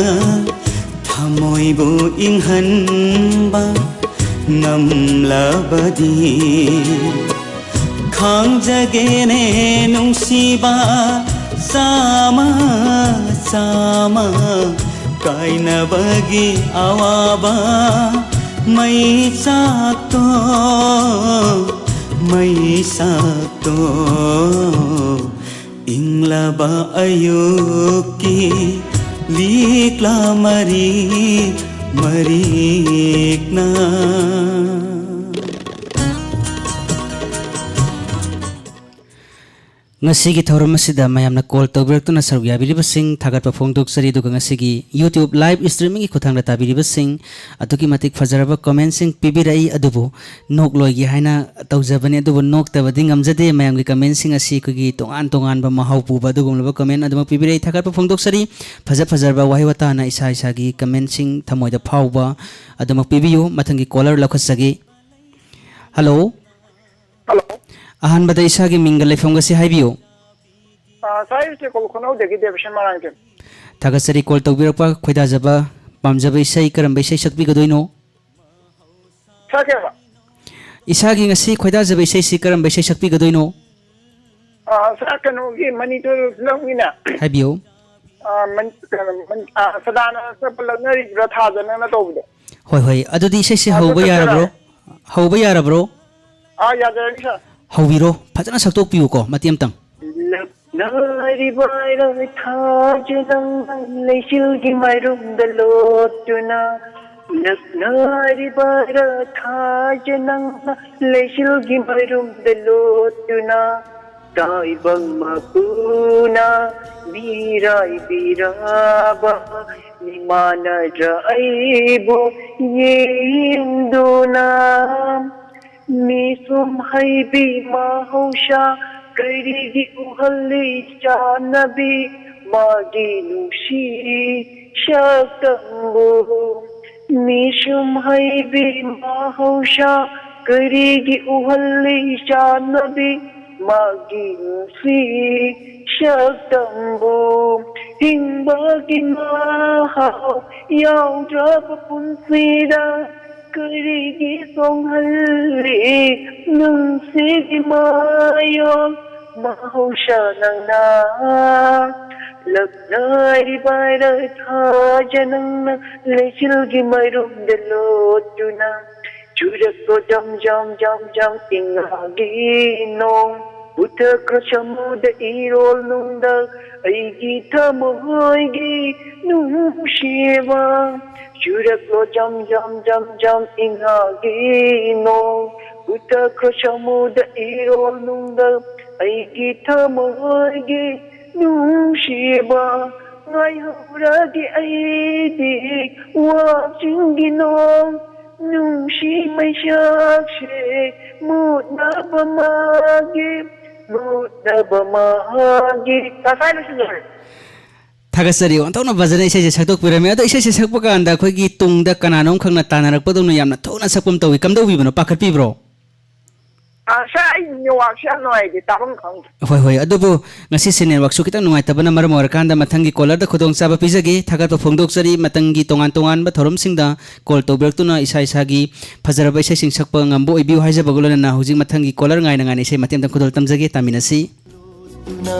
ꯊꯃꯣꯏꯕꯨ ꯏꯪꯍꯟꯕ ꯉꯝꯂꯕꯗꯤ, ꯍꯪꯖꯒꯦꯅꯦ ꯅꯨꯡꯁꯤꯕ ꯆꯥꯃ ꯆꯥꯃ ꯀꯥꯏꯅꯕꯒꯤ ꯑꯋꯥꯕ ꯃꯩ ꯆꯥꯛꯇꯣ ꯃꯩ ꯆꯥꯛꯇꯣ ꯏꯪꯂꯕ ꯑꯌꯨꯛꯀꯤ ꯂꯤꯛꯂꯥ ꯃꯔꯤ ꯃꯔꯤꯛꯅ ꯉꯁꯤꯒꯤ ꯊꯧꯔꯝ ꯑꯁꯤꯗ ꯃꯌꯥꯝꯅ ꯀꯣꯜ ꯇꯧꯕꯤꯔꯛꯇꯨꯅ ꯁꯔꯨꯛ ꯌꯥꯕꯤꯔꯤꯕꯁꯤꯡ ꯊꯥꯒꯠꯄ ꯐꯣꯡꯗꯣꯛꯆꯔꯤ꯫ ꯑꯗꯨꯒ ꯉꯁꯤꯒꯤ YouTube live streamingꯒꯤ ꯈꯨꯠꯊꯥꯡꯗ ꯇꯥꯕꯤꯔꯤꯕꯁꯤꯡ ꯑꯗꯨꯛꯀꯤ ꯃꯇꯤꯛ ꯐꯖꯔꯕ ꯀꯃꯦꯟꯁꯤꯡ ꯄꯤꯕꯤꯔꯛꯏ꯫ ꯑꯗꯨꯕꯨ ꯅꯣꯛꯂꯣꯏꯒꯦ ꯍꯥꯏꯅ ꯇꯧꯖꯕꯅꯤ, ꯑꯗꯨꯕꯨ ꯅꯣꯛꯇꯕꯗꯤ ꯉꯝꯖꯗꯦ꯫ ꯃꯌꯥꯝꯒꯤ ꯀꯃꯦꯟꯁꯤꯡ ꯑꯁꯤ ꯑꯩꯈꯣꯏꯒꯤ ꯇꯣꯉꯥꯟ ꯇꯣꯉꯥꯟꯕ ꯃꯍꯥꯎ ꯄꯨꯕ ꯑꯗꯨꯒꯨꯝꯂꯕ ꯀꯃꯦꯟ ꯑꯗꯨꯃꯛ ꯄꯤꯕꯤꯔꯛꯏ꯫ ꯊꯥꯒꯠꯄ ꯐꯣꯡꯗꯣꯛꯆꯔꯤ꯫ ꯐꯖ ꯐꯖꯔꯕ ꯋꯥꯍꯩ ꯋꯥꯇꯥꯅ ꯏꯁꯥ ꯏꯁꯥꯒꯤ ꯀꯃꯦꯟꯁꯤꯡ ꯊꯃꯣꯏꯗ ꯐꯥꯎꯕ ꯑꯗꯨꯃꯛ ꯄꯤꯕꯤꯌꯨ꯫ ꯃꯊꯪꯒꯤ ꯀꯣꯂꯔ ꯂꯧꯈꯠꯆꯒꯦ꯫ ꯍꯜꯂꯣ꯫ ꯍꯜꯂꯣ꯫ ꯑꯍꯥꯟꯕꯗ ꯏꯁꯥꯒꯤ ꯃꯤꯡꯒ ꯂꯩꯐꯝꯒꯁꯤ ꯍꯥꯏꯕꯤꯌꯨ꯫ ꯑꯥ, ꯁꯥꯔ, ꯑꯩꯁꯦ ꯀꯣꯂꯨꯞ ꯈꯨꯅꯧꯗꯒꯤ ꯗꯦꯕꯁꯟ ꯃꯔꯥꯡꯊꯦꯝ꯫ ꯊꯥꯒꯠꯆꯔꯤ ꯀꯣꯜ ꯇꯧꯕꯤꯔꯛꯄ꯫ ꯈꯣꯏꯗꯥꯖꯕ, ꯄꯥꯝꯖꯕ ꯏꯁꯩ ꯀꯔꯝꯕ ꯏꯁꯩ ꯁꯛꯄꯤꯒꯗꯣꯏꯅꯣ? ꯁꯥꯔ, ꯀꯩ ꯍꯥꯏꯕ? ꯏꯁꯥꯒꯤ ꯉꯁꯤ ꯈꯣꯏꯗꯥꯖꯕ ꯏꯁꯩꯁꯤ ꯀꯔꯝꯕ ꯏꯁꯩ ꯁꯛꯄꯤꯒꯗꯣꯏꯅꯣ? ꯑꯥ, ꯁꯥꯔ, ꯀꯩꯅꯣꯒꯤ ꯃꯅꯤꯄꯨꯔ ꯐꯤꯂꯝꯒꯤꯅꯦ꯫ ꯍꯥꯏꯕꯤꯌꯨ꯫ ꯑꯥ, ꯃꯟ-, ꯀꯩꯅꯣ, ꯃꯟ-, ꯑꯥ, ꯁꯗꯥꯅꯟꯗ ꯁꯛꯄ ꯂꯛꯅꯔꯤꯕ꯭ꯔꯥ ꯊꯥꯖ ꯅꯪꯅ ꯇꯧꯕꯗꯣ꯫ ꯍꯣꯏ, ꯍꯣꯏ꯫ ꯑꯗꯨꯗꯤ ꯏꯁꯩꯁꯦ ꯑꯗꯨ ꯍꯧꯕ ꯁꯛꯆꯔꯛꯑꯣ꯫ ꯌꯥꯔꯕ꯭ꯔꯣ? ꯍꯧꯕ ꯌꯥꯔꯕ꯭ꯔꯣ? ꯑꯥ, ꯌꯥꯖꯔꯅꯤ, ꯁꯥꯔ꯫ ꯍꯧꯕꯤꯔꯣ꯫ ꯐꯖꯅ ꯁꯛꯇꯣꯛꯄꯤꯌꯨꯀꯣ, ꯃꯇꯦꯛ ꯑꯃꯇꯪ꯫ ꯂꯛꯅꯔꯤꯕ ꯊꯥꯖ ꯅꯪꯅ ꯂꯩꯆꯤꯜꯒꯤ ꯃꯥꯏꯔꯨꯝꯗ ꯂꯣꯠꯇꯨꯅ, ꯂꯛꯅꯔꯤꯕ ꯊꯥꯖ ꯅꯪꯅ ꯂꯩꯆꯤꯜꯒꯤ ꯃꯥꯏꯔꯨꯝꯗ ꯂꯣꯠꯇꯨꯅ, ꯇꯥꯏꯕꯪ ꯃꯄꯨꯅ ꯃꯤꯔꯥꯏꯕꯤꯔꯕ ꯃꯤꯃꯥꯟꯅꯗ꯭ꯔ ꯑꯩꯕꯨ ꯌꯦꯡꯗꯨꯅ꯫ ꯃꯤꯁꯨꯝ ꯍꯩꯕꯤ ꯃꯍꯧꯁꯥ ꯀꯔꯤꯒꯤ ꯎꯍꯜꯂꯤ ꯆꯥꯟꯅꯕꯤ ꯃꯥꯒꯤ ꯅꯨꯡꯁꯤ ꯁꯛꯇꯝꯕꯨ? ꯃꯤꯁꯨꯝ ꯍꯩꯕꯤ ꯃꯍꯧꯁꯥ ꯀꯔꯤꯒꯤ ꯎꯍꯜꯂꯤ ꯆꯥꯟꯅꯕꯤ ꯃꯥꯒꯤ ꯅꯨꯡꯁꯤ ꯁꯛꯇꯝꯕꯨ? ꯍꯤꯡꯕꯒꯤ ꯃꯍꯥꯎ ꯌꯥꯎꯗ꯭ꯔꯕ ꯄꯨꯟꯁꯤꯗ ꯀꯔꯤꯒꯤ ꯆꯣꯡꯍꯜꯂꯤ ꯅꯨꯡꯁꯤꯒꯤ ꯃꯌꯣꯜ ꯃꯍꯧꯁꯥ ꯅꯪꯅ? ꯂꯛꯅꯔꯤꯕ ꯔꯊꯥꯖ ꯅꯪꯅ ꯂꯩꯆꯤꯜꯒꯤ ꯃꯔꯨꯝꯗ ꯂꯣꯠꯇꯨꯅ ꯆꯨꯔꯛꯄ ꯖꯝ ꯖꯝ ꯖꯝ ꯖꯝ ꯏꯉꯥꯒꯤ ꯅꯣꯡ ꯄꯨꯊꯈ꯭ꯔ ꯁꯃꯨꯗ꯭ꯔ ꯏꯔꯣꯜ ꯅꯨꯡꯗ ꯑꯩꯒꯤ ꯊꯃꯣꯏꯒꯤ ꯅꯨꯡꯁꯤꯕ ꯆꯨꯔꯛꯂꯣ ꯖꯝ ꯖꯝ ꯖꯝ ꯖꯝ ꯏꯉꯥꯒꯤ ꯅꯣꯡ ꯎꯊꯛꯈ꯭ꯔ ꯁꯃꯨꯗ꯭ꯔ ꯏꯔꯣꯜ ꯅꯨꯡꯗ ꯑꯩꯒꯤ ꯊꯃꯣꯏꯒꯤ ꯅꯨꯡꯁꯤꯕ ꯉꯥꯏꯍꯧꯔꯒꯦ ꯑꯩꯗꯤ ꯋꯥꯆꯤꯡꯒꯤ ꯅꯣꯡ ꯅꯨꯡꯁꯤ ꯃꯩꯁꯥꯛꯁꯦ ꯃꯨꯠꯅꯕ ꯃꯥꯒꯤ ꯃꯨꯠꯅꯕ ꯃꯥꯒꯤ ꯇꯁꯥꯏ ꯂꯣꯏꯁꯤꯟꯖꯔꯦ꯫ ꯊꯥꯒꯠꯆꯔꯤ, ꯑꯣꯟꯊꯣꯛꯅ ꯐꯖꯅ ꯏꯁꯩꯁꯦ ꯁꯛꯇꯣꯛꯄꯤꯔꯝꯃꯤ꯫ ꯑꯗꯣ ꯏꯁꯩꯁꯦ ꯁꯛꯄ ꯀꯥꯟꯗ ꯑꯩꯈꯣꯏꯒꯤ ꯇꯨꯡꯗ ꯀꯅꯥꯅꯣꯝꯈꯛꯅ ꯇꯥꯟꯅꯔꯛꯄꯗꯧꯅ ꯌꯥꯝꯅ ꯊꯨꯅ ꯁꯛꯄ ꯑꯃ ꯇꯧꯏ, ꯀꯝꯗꯧꯕꯤꯕꯅꯣ? ꯄꯥꯈꯠꯄꯤꯕ꯭ꯔꯣ? ꯑ, ꯁꯥꯔ, ꯑꯩ ꯅꯦꯠꯋꯥꯛꯁꯦ ꯌꯥꯝ ꯅꯨꯡꯉꯥꯏꯇꯦ, ꯇꯥꯐꯝ ꯈꯪꯗꯦ꯫ ꯍꯣꯏ, ꯍꯣꯏ, ꯑꯗꯨꯕꯨ ꯉꯁꯤꯁꯦ ꯅꯦꯠꯋꯥꯛꯁꯨ ꯈꯤꯇꯪ ꯅꯨꯡꯉꯥꯏꯇꯕꯅ ꯃꯔꯝ ꯑꯣꯏꯔꯀꯥꯟꯗ ꯃꯊꯪꯒꯤ ꯀꯣꯂꯔꯗ ꯈꯨꯗꯣꯡꯆꯥꯕ ꯄꯤꯖꯒꯦ꯫ ꯊꯥꯒꯠꯄ ꯐꯣꯡꯗꯣꯛꯆꯔꯤ꯫ ꯃꯊꯪꯒꯤ ꯇꯣꯉꯥꯟ ꯇꯣꯉꯥꯟꯕ ꯊꯧꯔꯝꯁꯤꯡꯗ ꯀꯣꯜ ꯇꯧꯕꯤꯔꯛꯇꯨꯅ ꯏꯁꯥ ꯏꯁꯥꯒꯤ ꯐꯖꯔꯕ ꯏꯁꯩꯁꯤꯡ ꯁꯛꯄ ꯉꯝꯕ ꯑꯣꯏꯕꯤꯌꯨ ꯍꯥꯏꯖꯕꯒ ꯂꯣꯏꯅꯅ ꯍꯧꯖꯤꯛ ꯃꯊꯪꯒꯤ ꯀꯣꯂꯔ ꯉꯥꯏꯅ ꯉꯥꯏꯅ ꯏꯁꯩ ꯃꯇꯦꯛ ꯑꯃꯇꯪ ꯈꯨꯗꯣꯜ ꯇꯝꯖꯒꯦ, ꯇꯥꯃꯤꯟꯅꯁꯤ꯫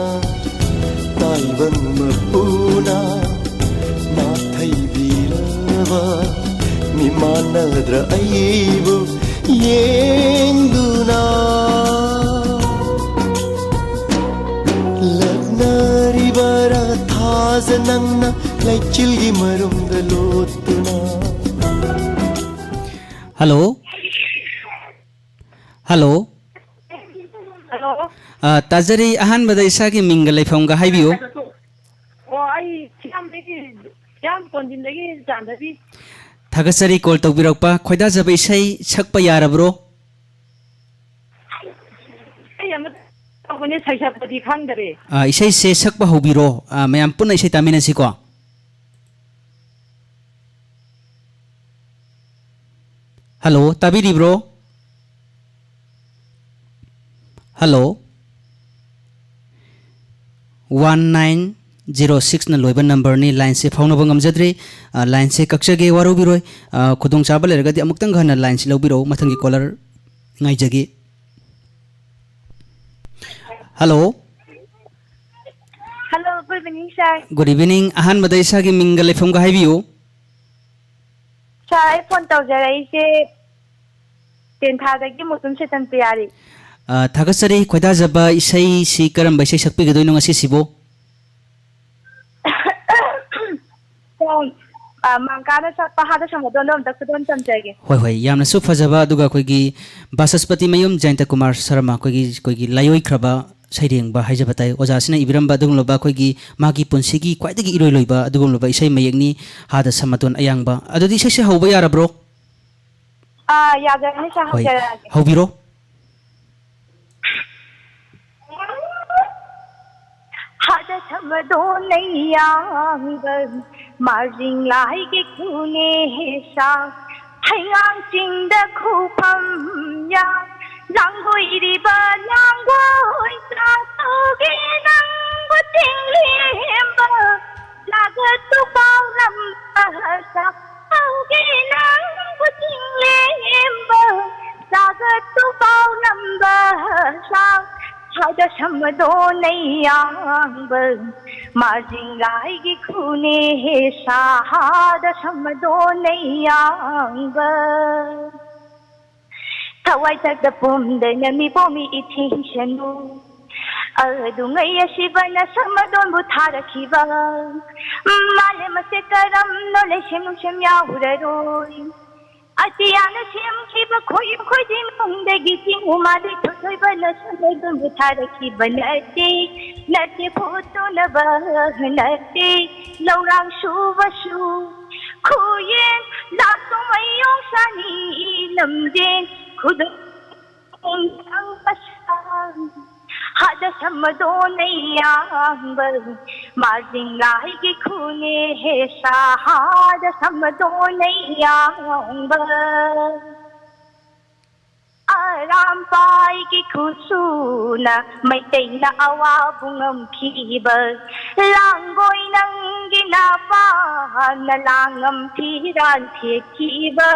ꯇꯥꯏꯕꯪ ꯃꯄꯨꯅ ꯅꯥꯊꯩꯕꯤꯔꯕ ꯃꯤꯃꯥꯟꯅꯗ꯭ꯔ ꯑꯩꯕꯨ ꯌꯦꯡꯗꯨꯅ ꯂꯛꯅꯔꯤꯕ ꯔꯊꯥꯖ ꯅꯪꯅ ꯂꯩꯆꯤꯜꯒꯤ ꯃꯔꯨꯝꯗ ꯂꯣꯠꯇꯨꯅ꯫ ꯍꯜꯂꯣ꯫ ꯍꯜꯂꯣ꯫ ꯍꯜꯂꯣ꯫ ꯑ, ꯇꯥꯖꯔꯤ꯫ ꯑꯍꯥꯟꯕꯗ ꯏꯁꯥꯒꯤ ꯃꯤꯡꯒ ꯂꯩꯐꯝꯒ ꯍꯥꯏꯕꯤꯌꯨ꯫ ꯑꯣ, ꯑꯩ ꯁꯤꯌꯥꯝꯗꯒꯤ, ꯁꯤꯌꯥꯝ ꯀꯣꯟꯖꯤꯟꯗꯒꯤ ꯆꯥꯟꯗꯕꯤ꯫ ꯊꯥꯒꯠꯆꯔꯤ ꯀꯣꯜ ꯇꯧꯕꯤꯔꯛꯄ꯫ ꯈꯣꯏꯗꯥꯖꯕ ꯏꯁꯩ ꯁꯛꯄ ꯌꯥꯔꯕ꯭ꯔꯣ? ꯑꯩ ꯑꯃ ꯇꯧꯕꯅꯦ, ꯁꯩꯁꯛꯄꯗꯤ ꯈꯪꯗꯔꯦ꯫ ꯑ, ꯏꯁꯩꯁꯦ ꯁꯛꯄ ꯍꯧꯕꯤꯔꯣ꯫ ꯑ, ꯃꯌꯥꯝ ꯄꯨꯟꯅ ꯏꯁꯩ ꯇꯥꯃꯤꯟꯅꯁꯤꯀꯣ꯫ ꯍꯜꯂꯣ, ꯇꯥꯕꯤꯔꯤꯕ꯭ꯔꯣ? ꯍꯜꯂꯣ꯫ One nine ꯖꯤꯔꯣ ꯁꯤꯛꯁꯅ ꯂꯣꯏꯕ ꯅꯝꯕꯔꯅꯤ꯫ ꯂꯥꯏꯟꯁꯦ ꯐꯥꯎꯅꯕ ꯉꯝꯖꯗ꯭ꯔꯦ꯫ ꯑ, ꯂꯥꯏꯟꯁꯦ ꯀꯛꯆꯒꯦ, ꯋꯥꯔꯧꯕꯤꯔꯣꯏ꯫ ꯑ, ꯈꯨꯗꯣꯡꯆꯥꯕ ꯂꯩꯔꯒꯗꯤ ꯑꯃꯨꯛꯇꯪꯒ ꯍꯟꯅ ꯂꯥꯏꯟꯁꯦ ꯂꯧꯕꯤꯔꯛꯎ꯫ ꯃꯊꯪꯒꯤ ꯀꯣꯂꯔ ꯉꯥꯏꯖꯒꯦ꯫ Hello. Hello, good evening, sir. Good evening. ꯑꯍꯥꯟꯕꯗ ꯏꯁꯥꯒꯤ ꯃꯤꯡꯒ ꯂꯩꯐꯝꯒ ꯍꯥꯏꯕꯤꯌꯨ꯫ ꯁꯥꯔ, ꯑꯩ ꯐꯣꯟ ꯇꯧꯖꯔꯛꯏꯁꯦ ꯇꯦꯟꯊꯥꯗꯒꯤ ꯃꯨꯇꯨꯝ ꯁꯦꯇꯟ ꯄꯤꯌꯥꯔꯤ꯫ ꯑ, ꯊꯥꯒꯠꯆꯔꯤ꯫ ꯈꯣꯏꯗꯥꯖꯕ ꯏꯁꯩꯁꯤ ꯀꯔꯝꯕ ꯏꯁꯩ ꯁꯛꯄꯤꯒꯗꯣꯏꯅꯣ ꯉꯁꯤꯁꯤꯕꯨ? ꯁꯣꯝ, ꯑ, ꯃꯥꯡꯀꯥꯅ ꯁꯛꯄ ꯍꯥꯗ ꯁꯃꯗꯣꯟꯗꯣ ꯑꯝꯇ ꯈꯨꯗꯣꯜ ꯇꯝꯖꯒꯦ꯫ ꯍꯣꯏ, ꯍꯣꯏ, ꯌꯥꯝꯅꯁꯨ ꯐꯖꯕ, ꯑꯗꯨꯒ ꯑꯩꯈꯣꯏꯒꯤ ꯕꯥꯆꯁꯄꯇꯤ ꯃꯌꯨꯝ ꯖꯌꯟꯇ ꯀꯨꯃꯥꯔ ꯁꯔꯃ, ꯑꯩꯈꯣꯏꯒꯤ, ꯑꯩꯈꯣꯏꯒꯤ ꯂꯥꯏꯑꯣꯏꯈ꯭ꯔꯕ ꯁꯩꯔꯦꯡꯕ ꯍꯥꯏꯖꯕ ꯇꯥꯏ, ꯑꯣꯖꯥꯁꯤꯅ ꯏꯕꯤꯔꯝꯕ ꯑꯗꯨꯒꯨꯝꯂꯕ ꯑꯩꯈꯣꯏꯒꯤ ꯃꯥꯒꯤ ꯄꯨꯟꯁꯤꯒꯤ ꯈ꯭ꯋꯥꯏꯗꯒꯤ ꯏꯔꯣꯏ ꯂꯣꯏꯕ ꯑꯗꯨꯒꯨꯝꯂꯕ ꯏꯁꯩ ꯃꯌꯦꯛꯅꯤ, ꯍꯥꯗ ꯁꯃꯗꯣꯟ ꯑꯌꯥꯡꯕ꯫ ꯑꯗꯨꯗꯤ ꯏꯁꯩꯁꯦ ꯍꯧꯕ ꯌꯥꯔꯕ꯭ꯔꯣ? ꯑꯥ, ꯌꯥꯖꯔꯅꯤ, ꯁꯥꯔ, ꯍꯣꯏ, ꯍꯧꯖꯔꯛꯑꯒꯦ꯫ ꯍꯧꯕꯤꯔꯣ꯫ ꯍꯥꯗ ꯁꯃꯗꯣꯟ ꯑꯌꯥꯡꯕ, ꯃꯥꯔꯖꯤꯡ ꯂꯥꯏꯒꯤ ꯈꯨꯅꯦꯁꯥ, ꯍꯩꯉꯥꯡ ꯆꯤꯡꯗ ꯈꯨꯐꯝ ꯌꯥ, ꯂꯥꯡꯒꯣꯏꯔꯤꯕ ꯂꯥꯡꯒꯣꯏ ꯆꯥꯊꯣꯛꯒꯦ ꯅꯪꯕꯨ ꯆꯤꯡꯂꯦꯝꯕ, ꯖꯥꯒꯠꯇꯨ ꯄꯥꯎꯂꯝꯕ ꯁꯥ, ꯍꯧꯒꯦ ꯅꯪꯕꯨ ꯆꯤꯡꯂꯦꯝꯕ, ꯖꯥꯒꯠꯇꯨ ꯄꯥꯎꯂꯝꯕ ꯁꯥ, ꯍꯥꯗ ꯁꯃꯗꯣꯟ ꯑꯌꯥꯡꯕ, ꯃꯥꯔꯖꯤꯡ ꯂꯥꯏꯒꯤ ꯈꯨꯅꯦꯁꯥ, ꯍꯥꯗ ꯁꯃꯗꯣꯟ ꯑꯌꯥꯡꯕ꯫ ꯊꯋꯥꯏ ꯊꯛꯇ ꯄꯨꯝꯗꯅ ꯃꯤꯄꯣꯝ ꯃꯤ ꯏꯊꯤꯡꯁꯅꯨ꯫ ꯑꯗꯨꯉꯩ ꯑꯁꯤꯕꯅ ꯁꯃꯗꯣꯟꯕꯨ ꯊꯥꯔꯛꯈꯤꯕ꯫ ꯃꯥꯂꯦꯝ ꯑꯁꯦ ꯀꯔꯝꯅꯣ ꯂꯩꯁꯦꯝ ꯅꯨꯡꯁꯦꯝ ꯌꯥꯎꯔꯔꯣꯏ꯫ ꯑꯇꯤꯌꯥꯅ ꯁꯦꯝꯈꯤꯕ ꯈꯣꯏ ꯈꯣꯏꯖꯤꯡ ꯅꯨꯡꯗꯒꯤ ꯆꯤꯡ ꯎ ꯃꯥꯗꯩ ꯊꯣꯏꯊꯣꯏꯕꯅ ꯁꯃꯗꯣꯟꯕꯨ ꯊꯥꯔꯛꯈꯤꯕ ꯅꯠꯇꯦ, ꯅꯠꯇꯦ ꯐꯨꯠꯇꯨꯅꯕ ꯅꯠꯇꯦ, ꯂꯧꯔꯥꯡ ꯁꯨꯕꯁꯨ ꯈꯨꯌꯦꯟ ꯂꯥꯛꯇꯣꯡ ꯃꯌꯣꯡ ꯁꯥꯅꯤ ꯂꯝꯖꯦꯟ ꯈꯨꯗꯨꯝ ꯊꯥꯡꯕ ꯁꯥ, ꯍꯥꯗ ꯁꯃꯗꯣꯟ ꯑꯌꯥꯡꯕ, ꯃꯥꯔꯖꯤꯡ ꯂꯥꯏꯒꯤ ꯈꯨꯅꯦꯁꯥ, ꯍꯥꯗ ꯁꯃꯗꯣꯟ ꯑꯌꯥꯡꯕ꯫ ꯑꯔꯥꯝꯕꯥꯏꯒꯤ ꯈꯨꯠꯁꯨꯅ ꯃꯩꯇꯩꯅ ꯑꯋꯥꯕꯨ ꯉꯝꯈꯤꯕ꯫ ꯂꯥꯡꯒꯣꯏ ꯅꯪꯒꯤ ꯅꯄꯥꯅ ꯂꯥꯡꯉꯝ ꯐꯤꯔꯥꯟ ꯊꯦꯠꯈꯤꯕ꯫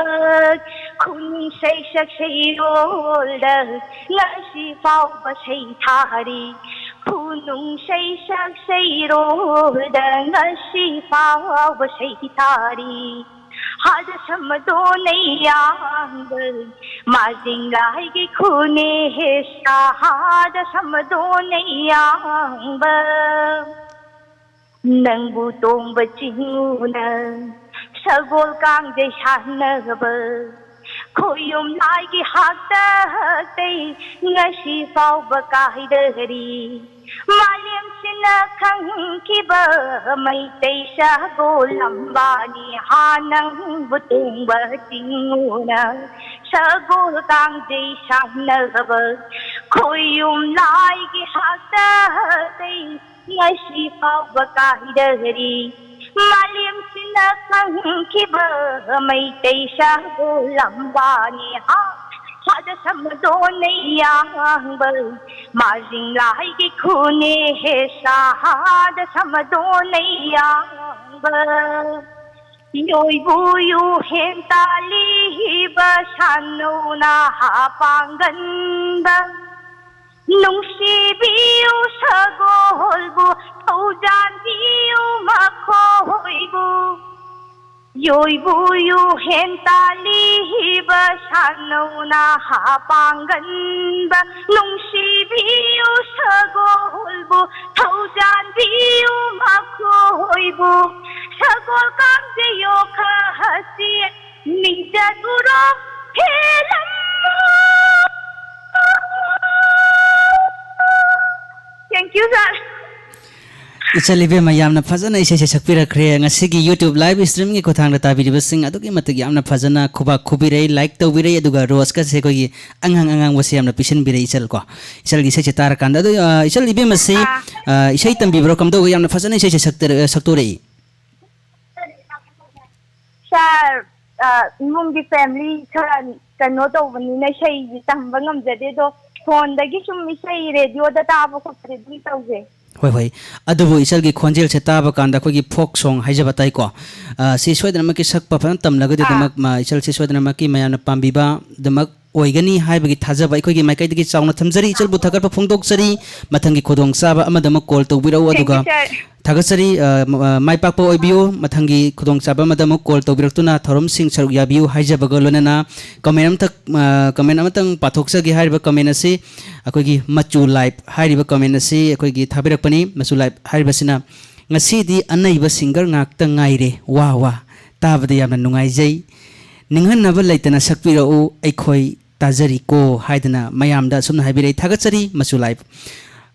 ꯈꯨꯅꯨꯡ ꯁꯩꯁꯛ ꯁꯩꯔꯣꯜꯗ ꯉꯁꯤ ꯐꯥꯎꯕ ꯁꯩꯊꯥꯔꯤ꯫ ꯈꯨꯅꯨꯡ ꯁꯩꯁꯛ ꯁꯩꯔꯣꯜꯗ ꯉꯁꯤ ꯐꯥꯎꯕ ꯁꯩꯊꯥꯔꯤ꯫ ꯍꯥꯗ ꯁꯃꯗꯣꯅꯩ ꯌꯥꯡꯕ, ꯃꯥꯖꯤꯡ ꯂꯥꯏꯒꯤ ꯈꯨꯅꯦ ꯍꯦꯁꯥ, ꯍꯥꯗ ꯁꯃꯗꯣꯅꯩ ꯌꯥꯡꯕ꯫ ꯅꯪꯕꯨ ꯇꯣꯡꯕ ꯆꯤꯡꯉꯨꯅ ꯁꯒꯣꯜ ꯀꯥꯡꯖꯩ ꯁꯥꯟꯅꯕ, ꯈꯣꯌꯨꯝ ꯂꯥꯏꯒꯤ ꯍꯥꯛꯇꯛꯇꯩ ꯉꯁꯤ ꯐꯥꯎꯕ ꯀꯥꯏꯗꯔꯤ꯫ ꯃꯥꯂꯦꯝꯁꯤꯅ ꯈꯪꯈꯤꯕ ꯃꯩꯇꯩ ꯁꯒꯣꯜ ꯂꯝꯕꯥꯅꯤ ꯍꯥ, ꯅꯪꯕꯨ ꯇꯣꯡꯕ ꯆꯤꯡꯉꯨꯅ ꯁꯒꯣꯜ ꯀꯥꯡꯖꯩ ꯁꯥꯟꯅꯕ, ꯈꯣꯌꯨꯝ ꯂꯥꯏꯒꯤ ꯍꯥꯛꯇꯛꯇꯩ ꯉꯁꯤ ꯐꯥꯎꯕ ꯀꯥꯏꯗꯔꯤ꯫ ꯃꯥꯂꯦꯝꯁꯤꯅ ꯈꯪꯈꯤꯕ ꯃꯩꯇꯩ ꯁꯒꯣꯜ ꯂꯝꯕꯥꯅꯤ ꯍꯥ, ꯍꯥꯗ ꯁꯃꯗꯣꯅꯩ ꯌꯥꯡꯕ, ꯃꯥꯖꯤꯡ ꯂꯥꯏꯒꯤ ꯈꯨꯅꯦ ꯍꯦꯁꯥ, ꯍꯥꯗ ꯁꯃꯗꯣꯅꯩ ꯌꯥꯡꯕ꯫ ꯌꯣꯏꯕꯨ ꯌꯨ ꯍꯦꯟ ꯇꯥꯜꯂꯤꯕ ꯁꯥꯟꯅꯧ ꯅꯍꯥ ꯄꯥꯡꯒꯟꯕ, ꯅꯨꯡꯁꯤꯕꯤꯌꯨ ꯁꯒꯣꯜꯕꯨ, ꯊꯧꯖꯥꯟꯕꯤꯌꯨ ꯃꯈꯣꯏꯕꯨ꯫ ꯌꯣꯏꯕꯨ ꯌꯨ ꯍꯦꯟ ꯇꯥꯜꯂꯤꯕ ꯁꯥꯟꯅꯧ ꯅꯍꯥ ꯄꯥꯡꯒꯟꯕ, ꯅꯨꯡꯁꯤꯕꯤꯌꯨ ꯁꯒꯣꯜꯕꯨ, ꯊꯧꯖꯥꯟꯕꯤꯌꯨ ꯃꯈꯣꯏꯕꯨ꯫ ꯁꯒꯣꯜ ꯀꯥꯡꯖꯩ ꯌꯣꯛꯈꯠꯁꯤ, ꯅꯤꯡꯖꯗꯨꯔꯣ ꯍꯦꯂꯝꯃꯣ꯫ Thank you, sir. ꯏꯆꯜ ꯏꯕꯦꯝꯃ, ꯌꯥꯝꯅ ꯐꯖꯅ ꯏꯁꯩꯁꯦ ꯁꯛꯄꯤꯔꯛꯈ꯭ꯔꯦ꯫ ꯉꯁꯤꯒꯤ YouTube live streamꯒꯤ ꯈꯨꯠꯊꯥꯡꯗ ꯇꯥꯕꯤꯔꯤꯕꯁꯤꯡ ꯑꯗꯨꯛꯀꯤ ꯃꯇꯤꯛ ꯌꯥꯝꯅ ꯐꯖꯅ ꯈꯨꯕꯥꯛ ꯈꯨꯕꯤꯔꯛꯏ, like ꯇꯧꯕꯤꯔꯛꯏ, ꯑꯗꯨꯒ ꯔꯣꯁꯀꯁꯦ ꯑꯩꯈꯣꯏꯒꯤ ꯑꯉꯥꯡ ꯑꯉꯥꯡꯕꯁꯦ ꯌꯥꯝꯅ ꯄꯤꯁꯤꯟꯕꯤꯔꯛꯏ, ꯏꯆꯜ ꯀꯣ꯫ ꯏꯆꯜꯒꯤ ꯏꯁꯩꯁꯦ ꯇꯥꯔꯀꯥꯟꯗ, ꯑꯗꯣ, ꯑ, ꯏꯆꯜ ꯏꯕꯦꯝꯃꯁꯤ, ꯑꯥ꯫ ꯑ, ꯏꯁꯩ ꯇꯝꯕꯤꯕ꯭ꯔꯣ? ꯀꯝꯗꯧꯒꯦ? ꯌꯥꯝꯅ ꯐꯖꯅ ꯏꯁꯩꯁꯦ ꯁꯛꯇꯔ-, ꯁꯛꯇꯣꯔꯛꯏ꯫ Sir, ꯑ, ꯏꯃꯨꯡꯒꯤ family ꯈꯔ ꯀꯩꯅꯣ ꯇꯧꯕꯅꯤꯅ ꯏꯁꯩꯁꯤ ꯇꯝꯕ ꯉꯝꯖꯗꯦ꯫ ꯑꯗꯣ phoneꯗꯒꯤ ꯁꯨꯝ ꯏꯁꯩ radioꯗ ꯇꯥꯕ ꯈꯣꯠꯄꯗꯤ ꯑꯗꯨꯝ ꯇꯧꯖꯩ꯫ ꯍꯣꯏ, ꯍꯣꯏ꯫ ꯑꯗꯨꯕꯨ ꯏꯆꯜꯒꯤ ꯈꯣꯟꯖꯦꯜꯁꯦ ꯇꯥꯕ ꯀꯥꯟꯗ ꯑꯩꯈꯣꯏꯒꯤ folk song ꯍꯥꯏꯖꯕ ꯇꯥꯏꯀꯣ꯫ ꯑ, ꯁꯤ ꯁꯣꯏꯗꯅꯃꯛꯀꯤ ꯁꯛꯄ ꯐꯖꯅ ꯇꯝꯂꯒꯗꯤ ꯑꯥ꯫ ꯑꯗꯨꯃꯛ ꯃ-, ꯏꯆꯜꯁꯤ ꯁꯣꯏꯗꯅꯃꯛꯀꯤ ꯃꯌꯥꯝꯅ ꯄꯥꯝꯕꯤꯕ ꯑꯗꯨꯃꯛ ꯑꯣꯏꯒꯅꯤ ꯍꯥꯏꯕꯒꯤ ꯊꯥꯖꯕ ꯑꯩꯈꯣꯏꯒꯤ ꯃꯥꯏꯀꯩꯗꯒꯤ ꯆꯥꯎꯅ ꯊꯝꯖꯔꯤ꯫ ꯏꯆꯜꯕꯨ ꯊꯥꯒꯠꯄ ꯐꯣꯡꯗꯣꯛꯆꯔꯤ꯫ ꯃꯊꯪꯒꯤ ꯈꯨꯗꯣꯡꯆꯥꯕ ꯑꯃꯗ ꯑꯃꯨꯛ call ꯇꯧꯕꯤꯔꯛꯎ꯫ Thank you, ꯑꯗꯨꯒ sir꯫ ꯊꯥꯒꯠꯆꯔꯤ꯫ ꯑ, ꯃ-, ꯑ, ꯃꯥꯏ ꯄꯥꯛꯄ ꯑꯣꯏꯕꯤꯌꯨ꯫ ꯃꯊꯪꯒꯤ ꯈꯨꯗꯣꯡꯆꯥꯕ ꯑꯃꯗ ꯑꯃꯨꯛ call ꯇꯧꯕꯤꯔꯛꯇꯨꯅ ꯊꯧꯔꯝꯁꯤꯡ ꯁꯔꯨꯛ ꯌꯥꯕꯤꯌꯨ ꯍꯥꯏꯖꯕꯒ ꯂꯣꯏꯅꯅ comment ꯑꯃꯇ, ꯑ, comment ꯑꯃꯇꯪ ꯄꯥꯊꯣꯛꯆꯒꯦ꯫ ꯍꯥꯏꯔꯤꯕ comment ꯑꯁꯤ ꯑꯩꯈꯣꯏꯒꯤ ꯃꯆꯨ live ꯍꯥꯏꯔꯤꯕ comment ꯑꯁꯤ ꯑꯩꯈꯣꯏꯒꯤ ꯊꯥꯕꯤꯔꯛꯄꯅꯤ꯫ ꯃꯆꯨ live ꯍꯥꯏꯔꯤꯕꯁꯤꯅ, "ꯉꯁꯤꯗꯤ ꯑꯅꯩꯕ singer ꯉꯥꯛꯇ ꯉꯥꯏꯔꯦ꯫ ꯋꯥ ꯋꯥ, ꯇꯥꯕꯗ ꯌꯥꯝꯅ ꯅꯨꯡꯉꯥꯏꯖꯩ꯫ ꯅꯤꯡꯍꯟꯅꯕ ꯂꯩꯇꯅ ꯁꯛꯄꯤꯔꯛꯎ, ꯑꯩꯈꯣꯏ ꯇꯥꯖꯔꯤꯀꯣ" ꯍꯥꯏꯗꯅ ꯃꯌꯥꯝꯗ ꯑꯁꯨꯝꯅ ꯍꯥꯏꯕꯤꯔꯛꯏ꯫ ꯊꯥꯒꯠꯆꯔꯤ, ꯃꯆꯨ live꯫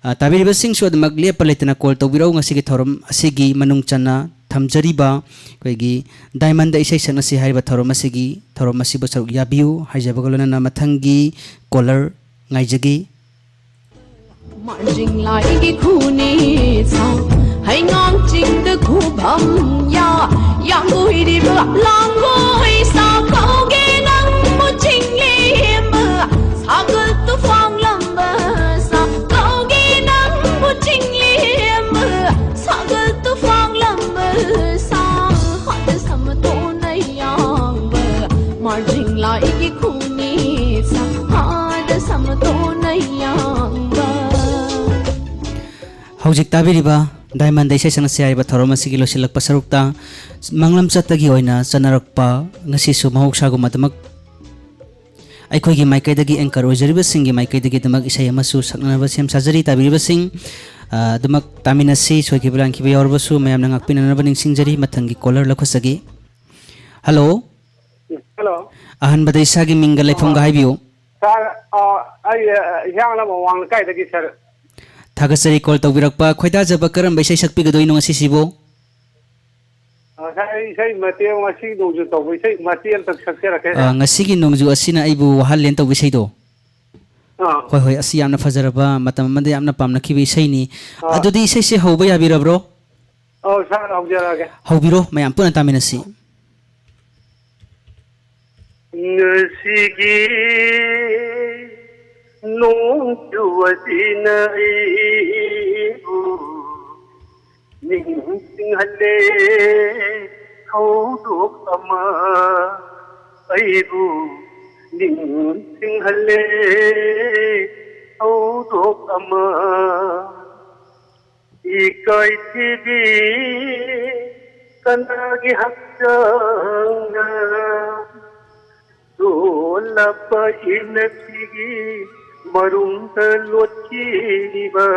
ꯑ, ꯇꯥꯕꯤꯔꯤꯕꯁꯤꯡꯁꯨ ꯑꯗꯨꯃꯛ ꯂꯦꯞꯄ ꯂꯩꯇꯅ call ꯇꯧꯕꯤꯔꯛꯎ꯫ ꯉꯁꯤꯒꯤ ꯊꯧꯔꯝ ꯑꯁꯤꯒꯤ ꯃꯅꯨꯡ ꯆꯟꯅ ꯊꯝꯖꯔꯤꯕ ꯑꯩꯈꯣꯏꯒꯤ Diamondꯗ ꯏꯁꯩ ꯁꯛꯅꯁꯤ ꯍꯥꯏꯔꯤꯕ ꯊꯧꯔꯝ ꯑꯁꯤꯒꯤ, ꯊꯧꯔꯝ ꯑꯁꯤꯕꯨ ꯁꯔꯨꯛ ꯌꯥꯕꯤꯌꯨ ꯍꯥꯏꯖꯕꯒ ꯂꯣꯏꯅꯅ ꯃꯊꯪꯒꯤ caller ꯉꯥꯏꯖꯒꯦ꯫ ꯃꯥꯔꯖꯤꯡ ꯂꯥꯏꯒꯤ ꯈꯨꯅꯦ ꯁꯥ, ꯍꯩꯉꯥꯡ ꯆꯤꯡꯗ ꯈꯨꯕꯝ ꯌꯥ, ꯌꯥꯡꯒꯣꯏꯔꯤꯕ ꯂꯥꯡꯒꯣꯏ ꯁꯥ, ꯀꯧꯒꯦ ꯅꯪꯕꯨ ꯆꯤꯡꯂꯦꯝꯕ, ꯁꯥꯒꯠ ꯇꯨꯐꯥꯡ ꯂꯝꯕ ꯁꯥ, ꯀꯧꯒꯦ ꯅꯪꯕꯨ ꯆꯤꯡꯂꯦꯝꯕ, ꯁꯥꯒꯠ ꯇꯨꯐꯥꯡ ꯂꯝꯕ ꯁꯥ, ꯍꯥꯠ ꯁꯝꯇꯣꯟ ꯌꯥꯡꯕ, ꯃꯥꯔꯖꯤꯡ ꯂꯥꯏꯒꯤ ꯈꯨꯅꯦ ꯁꯥ, ꯍꯥꯠ ꯁꯝꯇꯣꯟ ꯌꯥꯡꯕ꯫ ꯍꯧꯖꯤꯛ ꯇꯥꯕꯤꯔꯤꯕ Diamondꯗ ꯏꯁꯩ ꯁꯛꯅꯁꯤ ꯍꯥꯏꯔꯤꯕ ꯊꯧꯔꯝ ꯑꯁꯤꯒꯤ ꯂꯣꯏꯁꯤꯜꯂꯛꯄ ꯁꯔꯨꯛꯇ ꯃꯪꯂꯝꯆꯠꯇꯒꯤ ꯑꯣꯏꯅ ꯆꯠꯅꯔꯛꯄ, ꯉꯁꯤꯁꯨ ꯃꯍꯧꯁꯥꯒꯨꯝ ꯑꯗꯨꯃꯛ ꯑꯩꯈꯣꯏꯒꯤ ꯃꯥꯏꯀꯩꯗꯒꯤ, anchor ꯑꯣꯏꯖꯔꯤꯕꯁꯤꯡꯒꯤ ꯃꯥꯏꯀꯩꯗꯒꯤ ꯑꯗꯨꯃꯛ ꯏꯁꯩ ꯑꯃꯁꯨ ꯁꯛꯅꯅꯕ ꯁꯦꯝ ꯁꯥꯖꯔꯤ꯫ ꯇꯥꯕꯤꯔꯤꯕꯁꯤꯡ, ꯑ, ꯑꯗꯨꯃꯛ ꯇꯥꯃꯤꯟꯅꯁꯤ꯫ ꯁꯣꯏꯈꯤꯕ ꯂꯥꯟꯈꯤꯕ ꯌꯥꯎꯔꯕꯁꯨ ꯃꯌꯥꯝꯅ ꯉꯥꯛꯄꯤꯅꯅꯕ ꯅꯤꯡꯁꯤꯡꯖꯔꯤ꯫ ꯃꯊꯪꯒꯤ caller ꯂꯧꯈꯠꯆꯒꯦ꯫ Hello꯫ Hello꯫ ꯑꯍꯥꯟꯕꯗ ꯏꯁꯥꯒꯤ ꯃꯤꯡꯒ ꯂꯩꯐꯝꯒ ꯑ, ꯍꯥꯏꯕꯤꯌꯨ꯫ Sir, ꯑ, ꯑꯩ, ꯑ, ꯍꯤꯌꯥꯡꯂꯝ ꯑꯋꯥꯡ ꯂꯩꯀꯥꯏꯗꯒꯤ, sir꯫ ꯊꯥꯒꯠꯆꯔꯤ call ꯇꯧꯕꯤꯔꯛꯄ꯫ ꯈꯣꯏꯗꯥꯖꯕ ꯀꯔꯝꯕ ꯏꯁꯩ ꯁꯛꯄꯤꯒꯗꯣꯏꯅꯣ ꯉꯁꯤꯁꯤꯕꯨ? ꯑ, sir, ꯑꯩ ꯏꯁꯩ ꯃꯇꯦꯛ, ꯉꯁꯤ ꯅꯣꯡꯖꯨ ꯇꯧꯕ ꯏꯁꯩ ꯃꯇꯦꯛ ꯑꯝꯇ ꯁꯛꯆꯔꯛꯀꯦ, sir꯫ ꯑ, ꯉꯁꯤꯒꯤ ꯅꯣꯡꯖꯨ ꯑꯁꯤꯅ ꯑꯩꯕꯨ ꯋꯥꯍꯜꯂꯦꯅ ꯇꯧꯕ ꯏꯁꯩꯗꯣ? ꯑꯥ꯫ ꯍꯣꯏ, ꯍꯣꯏ, ꯑꯁꯤ ꯌꯥꯝꯅ ꯐꯖꯔꯕ, ꯃꯇꯝ ꯑꯃꯗ ꯌꯥꯝꯅ ꯄꯥꯝꯅꯈꯤꯕ ꯏꯁꯩꯅꯤ꯫ ꯑꯥ꯫ ꯑꯗꯨꯗꯤ ꯏꯁꯩꯁꯦ ꯍꯧꯕ ꯌꯥꯕꯤꯔꯕ꯭ꯔꯣ? ꯑꯧ, sir, ꯍꯧꯖꯔꯛꯑꯒꯦ꯫ ꯍꯧꯕꯤꯔꯣ, ꯃꯌꯥꯝ ꯄꯨꯟꯅ ꯇꯥꯃꯤꯟꯅꯁꯤ꯫ ꯉꯁꯤꯒꯤ ꯅꯣꯡꯖꯨ ꯑꯁꯤꯅ ꯑꯩꯕꯨ ꯅꯤꯡꯁꯤꯡꯍꯜꯂꯦ ꯊꯧꯗꯣꯛ ꯑꯃ, ꯑꯩꯕꯨ ꯅꯤꯡꯁꯤꯡꯍꯜꯂꯦ ꯊꯧꯗꯣꯛ ꯑꯃ꯫ ꯏꯀꯥꯏꯊꯤꯕꯤ ꯀꯅꯥꯒꯤ ꯍꯛꯆꯥꯡꯅ ꯆꯣꯠꯂꯕ ꯏꯅꯛꯁꯤꯒꯤ ꯃꯔꯨꯝꯗ ꯂꯣꯠꯈꯤꯕ,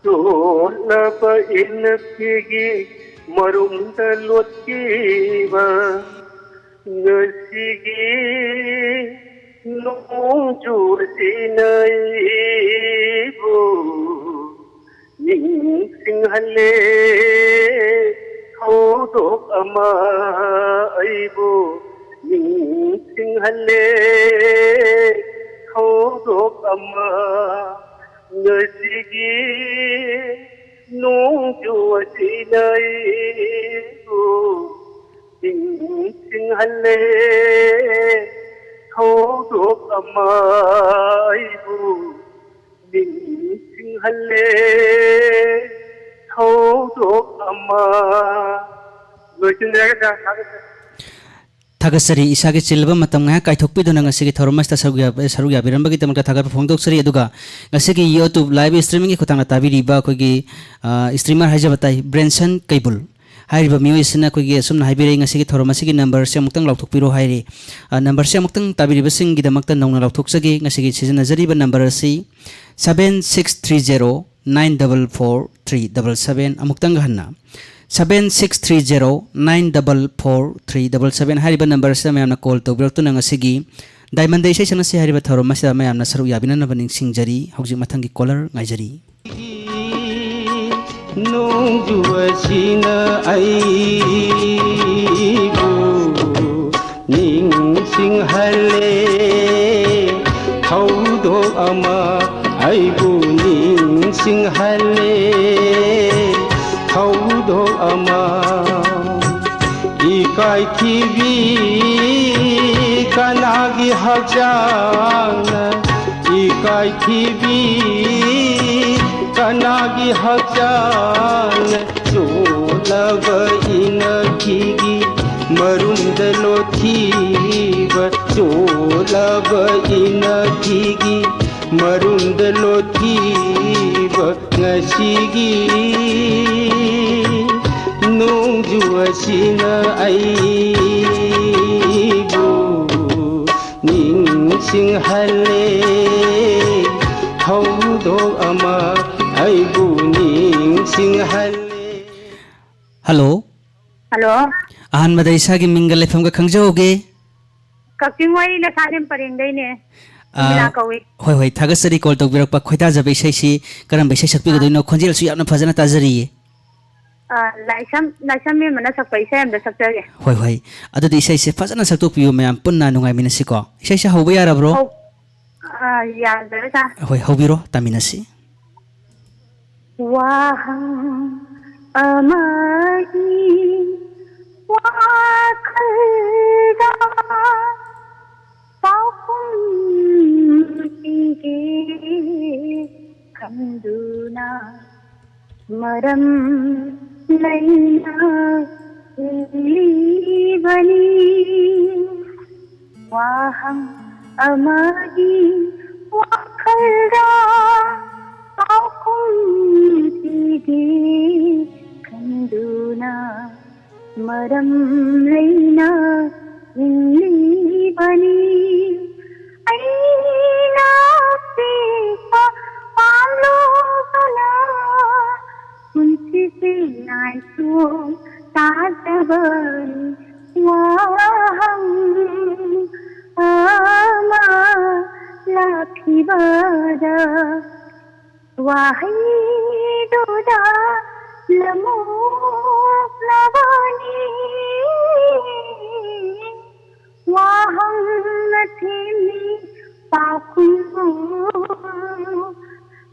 ꯆꯣꯠꯂꯕ ꯏꯅꯛꯁꯤꯒꯤ ꯃꯔꯨꯝꯗ ꯂꯣꯠꯈꯤꯕ ꯉꯁꯤꯒꯤ ꯅꯣꯡꯖꯨ ꯑꯁꯤꯅ ꯑꯩꯕꯨ ꯅꯤꯡꯁꯤꯡꯍꯜꯂꯦ ꯊꯧꯗꯣꯛ ꯑꯃ, ꯑꯩꯕꯨ ꯅꯤꯡꯁꯤꯡꯍꯜꯂꯦ ꯊꯧꯗꯣꯛ ꯑꯃ꯫ ꯉꯁꯤꯒꯤ ꯅꯣꯡꯖꯨ ꯑꯁꯤꯅ ꯑꯩꯕꯨ ꯅꯤꯡꯁꯤꯡꯍꯜꯂꯦ ꯊꯧꯗꯣꯛ ꯑꯃ, ꯑꯩꯕꯨ ꯅꯤꯡꯁꯤꯡꯍꯜꯂꯦ ꯊꯧꯗꯣꯛ ꯑꯃ꯫ ꯂꯣꯏꯁꯤꯟꯖꯔꯒꯦ ꯁꯥꯔ, ꯊꯥꯒꯠꯆꯔꯤ꯫ ꯊꯥꯒꯠꯆꯔꯤ, ꯏꯁꯥꯒꯤ ꯆꯤꯜꯂꯕ ꯃꯇꯝ ꯉꯥꯏꯍꯥꯛ ꯀꯥꯏꯊꯣꯛꯄꯤꯗꯨꯅ ꯉꯁꯤꯒꯤ ꯊꯧꯔꯝ ꯑꯁꯤꯗ ꯁꯔꯨꯛ ꯌꯥ-, ꯁꯔꯨꯛ ꯌꯥꯕꯤꯔꯝꯕꯒꯤꯗꯃꯛꯇ ꯊꯥꯒꯠꯄ ꯐꯣꯡꯗꯣꯛꯆꯔꯤ꯫ ꯑꯗꯨꯒ ꯉꯁꯤꯒꯤ YouTube live streamingꯒꯤ ꯈꯨꯠꯊꯥꯡꯗ ꯇꯥꯕꯤꯔꯤꯕ ꯑꯩꯈꯣꯏꯒꯤ, ꯑ, streamer ꯍꯥꯏꯖꯕ ꯇꯥꯏ, ꯕ꯭ꯔꯦꯟꯁꯟ ꯀꯩꯕꯨꯜ ꯍꯥꯏꯔꯤꯕ ꯃꯤꯑꯣꯏ ꯑꯁꯤꯅ ꯑꯩꯈꯣꯏꯒꯤ ꯑꯁꯨꯝꯅ ꯍꯥꯏꯕꯤꯔꯛꯏ, "ꯉꯁꯤꯒꯤ ꯊꯧꯔꯝ ꯑꯁꯤꯒꯤ numberꯁꯦ ꯑꯃꯨꯛꯇꯪ ꯂꯥꯎꯊꯣꯛꯄꯤꯔꯣ" ꯍꯥꯏꯔꯤ꯫ ꯑ, numberꯁꯦ ꯑꯃꯨꯛꯇꯪ ꯇꯥꯕꯤꯔꯤꯕꯁꯤꯡꯒꯤꯗꯃꯛꯇ ꯅꯧꯅ ꯂꯥꯎꯊꯣꯛꯆꯒꯦ꯫ ꯉꯁꯤꯒꯤ ꯁꯤꯖꯤꯟꯅꯖꯔꯤꯕ number ꯑꯁꯤ seven six three zero nine double four three double seven, ꯑꯃꯨꯛꯇꯪꯒ ꯍꯟꯅ, seven six three zero nine double four three double seven ꯍꯥꯏꯔꯤꯕ number ꯑꯁꯤꯗ ꯃꯌꯥꯝꯅ call ꯇꯧꯕꯤꯔꯛꯇꯨꯅ ꯉꯁꯤꯒꯤ Diamond ꯏꯁꯩ ꯁꯛꯅꯁꯤ ꯍꯥꯏꯔꯤꯕ ꯊꯧꯔꯝ ꯑꯁꯤꯗ ꯃꯌꯥꯝꯅ ꯁꯔꯨꯛ ꯌꯥꯕꯤꯅꯅꯕ ꯅꯤꯡꯁꯤꯡꯖꯔꯤ꯫ ꯍꯧꯖꯤꯛ ꯃꯊꯪꯒꯤ caller ꯉꯥꯏꯖꯔꯤ꯫ ꯅꯣꯡꯖꯨ ꯑꯁꯤꯅ ꯑꯩꯕꯨ ꯅꯤꯡꯁꯤꯡꯍꯜꯂꯦ ꯊꯧꯗꯣꯛ ꯑꯃ, ꯑꯩꯕꯨ ꯅꯤꯡꯁꯤꯡꯍꯜꯂꯦ ꯊꯧꯗꯣꯛ ꯑꯃ꯫ ꯏꯀꯥꯏꯊꯤꯕꯤ ꯀꯅꯥꯒꯤ ꯍꯛꯆꯥꯡꯅ ꯏꯀꯥꯏꯊꯤꯕꯤ? ꯀꯅꯥꯒꯤ ꯍꯛꯆꯥꯡꯅ ꯆꯣꯠꯂꯕ ꯏꯅꯛꯀꯤꯒꯤ ꯃꯔꯨꯝꯗ ꯂꯣꯠꯈꯤꯕ? ꯆꯣꯠꯂꯕ ꯏꯅꯛꯀꯤꯒꯤ ꯃꯔꯨꯝꯗ ꯂꯣꯠꯈꯤꯕ ꯉꯁꯤꯒꯤ ꯅꯣꯡꯖꯨ ꯑꯁꯤꯅ ꯑꯩꯕꯨ ꯅꯤꯡꯁꯤꯡꯍꯜꯂꯦ꯫ ꯊꯧꯗꯣꯛ ꯑꯃ ꯑꯩꯕꯨ ꯅꯤꯡꯁꯤꯡꯍꯜꯂꯦ꯫ ꯍꯜꯂꯣ꯫ ꯍꯜꯂꯣ꯫ ꯑꯍꯥꯟꯕꯗ ꯏꯁꯥꯒꯤ ꯃꯤꯡꯒ ꯂꯩꯐꯝꯒ ꯈꯪꯖꯍꯧꯒꯦ꯫ ꯀꯛꯆꯤꯡ ꯋꯥꯏꯔꯤ ꯂꯩꯁꯥꯂꯦꯝ ꯄꯔꯦꯡꯗꯩꯅꯦ꯫ ꯑꯥ, ꯁꯨꯃꯤꯂꯥ ꯀꯧꯏ꯫ ꯍꯣꯏ, ꯍꯣꯏ, ꯊꯥꯒꯠꯆꯔꯤ call ꯇꯧꯕꯤꯔꯛꯄ꯫ ꯈꯣꯏꯗꯥꯖꯕ ꯏꯁꯩꯁꯤ ꯀꯔꯝꯕ ꯏꯁꯩ ꯁꯛꯄꯤꯒꯗꯣꯏꯅꯣ? ꯑꯥ꯫ ꯈꯣꯟꯖꯦꯜꯁꯨ ꯌꯥꯝꯅ ꯐꯖꯅ ꯇꯥꯖꯔꯤꯌꯦ꯫ ꯑꯥ, ꯂꯥꯏꯁ꯭ꯔꯝ, ꯂꯥꯏꯁ꯭ꯔꯝ ꯃꯦꯝꯕꯅ ꯁꯛꯄ ꯏꯁꯩ ꯑꯝꯇ ꯁꯛꯆꯒꯦ꯫ ꯍꯣꯏ, ꯍꯣꯏ꯫ ꯑꯗꯨꯗꯤ ꯏꯁꯩꯁꯦ ꯐꯖꯅ ꯁꯛꯇꯣꯛꯄꯤꯌꯨ, ꯃꯌꯥꯝ ꯄꯨꯟꯅ ꯅꯨꯡꯉꯥꯏꯃꯤꯟꯅꯁꯤꯀꯣ꯫ ꯏꯁꯩꯁꯦ ꯍꯧꯕ ꯌꯥꯔꯕ꯭ꯔꯣ? ꯍꯧ-, ꯑꯥ, ꯌꯥꯖꯔꯦ, ꯁꯥꯔ꯫ ꯍꯣꯏ, ꯍꯧꯕꯤꯔꯣ, ꯇꯥꯃꯤꯟꯅꯁꯤ꯫ ꯋꯥꯍꯪ ꯑꯃꯒꯤ ꯋꯥꯈꯜꯗ ꯄꯥꯎꯈꯨꯝ ꯄꯤꯒꯦ ꯈꯟꯗꯨꯅ ꯃꯔꯝ ꯂꯩꯅ ꯍꯤꯡꯂꯤꯕꯅꯤ꯫ ꯋꯥꯍꯪ ꯑꯃꯒꯤ ꯋꯥꯈꯜꯗ ꯄꯥꯎꯈꯨꯝ ꯄꯤꯒꯦ ꯈꯟꯗꯨꯅ ꯃꯔꯝ ꯂꯩꯅ ꯍꯤꯡꯂꯤꯕꯅꯤ꯫ ꯑꯩꯅ ꯄꯤꯛꯄ ꯄꯥꯝꯂꯨꯕꯅ ꯄꯨꯟꯁꯤꯁꯦ ꯉꯥꯏꯁꯣ ꯇꯥꯖꯕꯅꯤ꯫ ꯋꯥꯍꯪ ꯑꯃ ꯂꯥꯛꯈꯤꯕꯗ ꯋꯥꯍꯩꯗꯨꯗ ꯂꯃꯣꯛꯅꯕꯅꯤ꯫ ꯋꯥꯍꯪꯅ ꯊꯦꯝꯃꯤ ꯄꯥꯎꯈꯨꯝꯕꯨ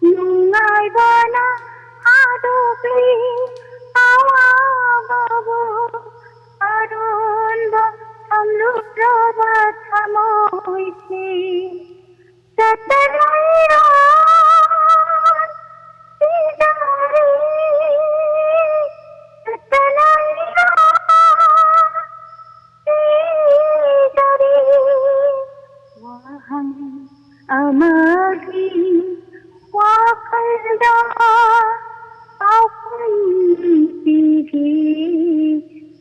ꯅꯨꯡꯉꯥꯏꯕꯅ ꯍꯥꯗꯣꯛꯂꯤ꯫ ꯑꯋꯥꯕꯕꯨ ꯑꯔꯣꯟꯕ ꯐꯝꯂꯨ ꯂꯩꯔꯕ ꯊꯃꯣꯏꯁꯤ ꯆꯠꯇꯅ ꯏꯔꯥꯡ ꯁꯤꯗꯔꯦ, ꯆꯠꯇꯅ ꯏꯔꯥꯡ ꯁꯤꯗꯔꯦ꯫ ꯋꯥꯍꯪ ꯑꯃꯒꯤ ꯋꯥꯈꯜꯗ ꯄꯥꯎꯈꯨꯝ ꯄꯤꯒꯦ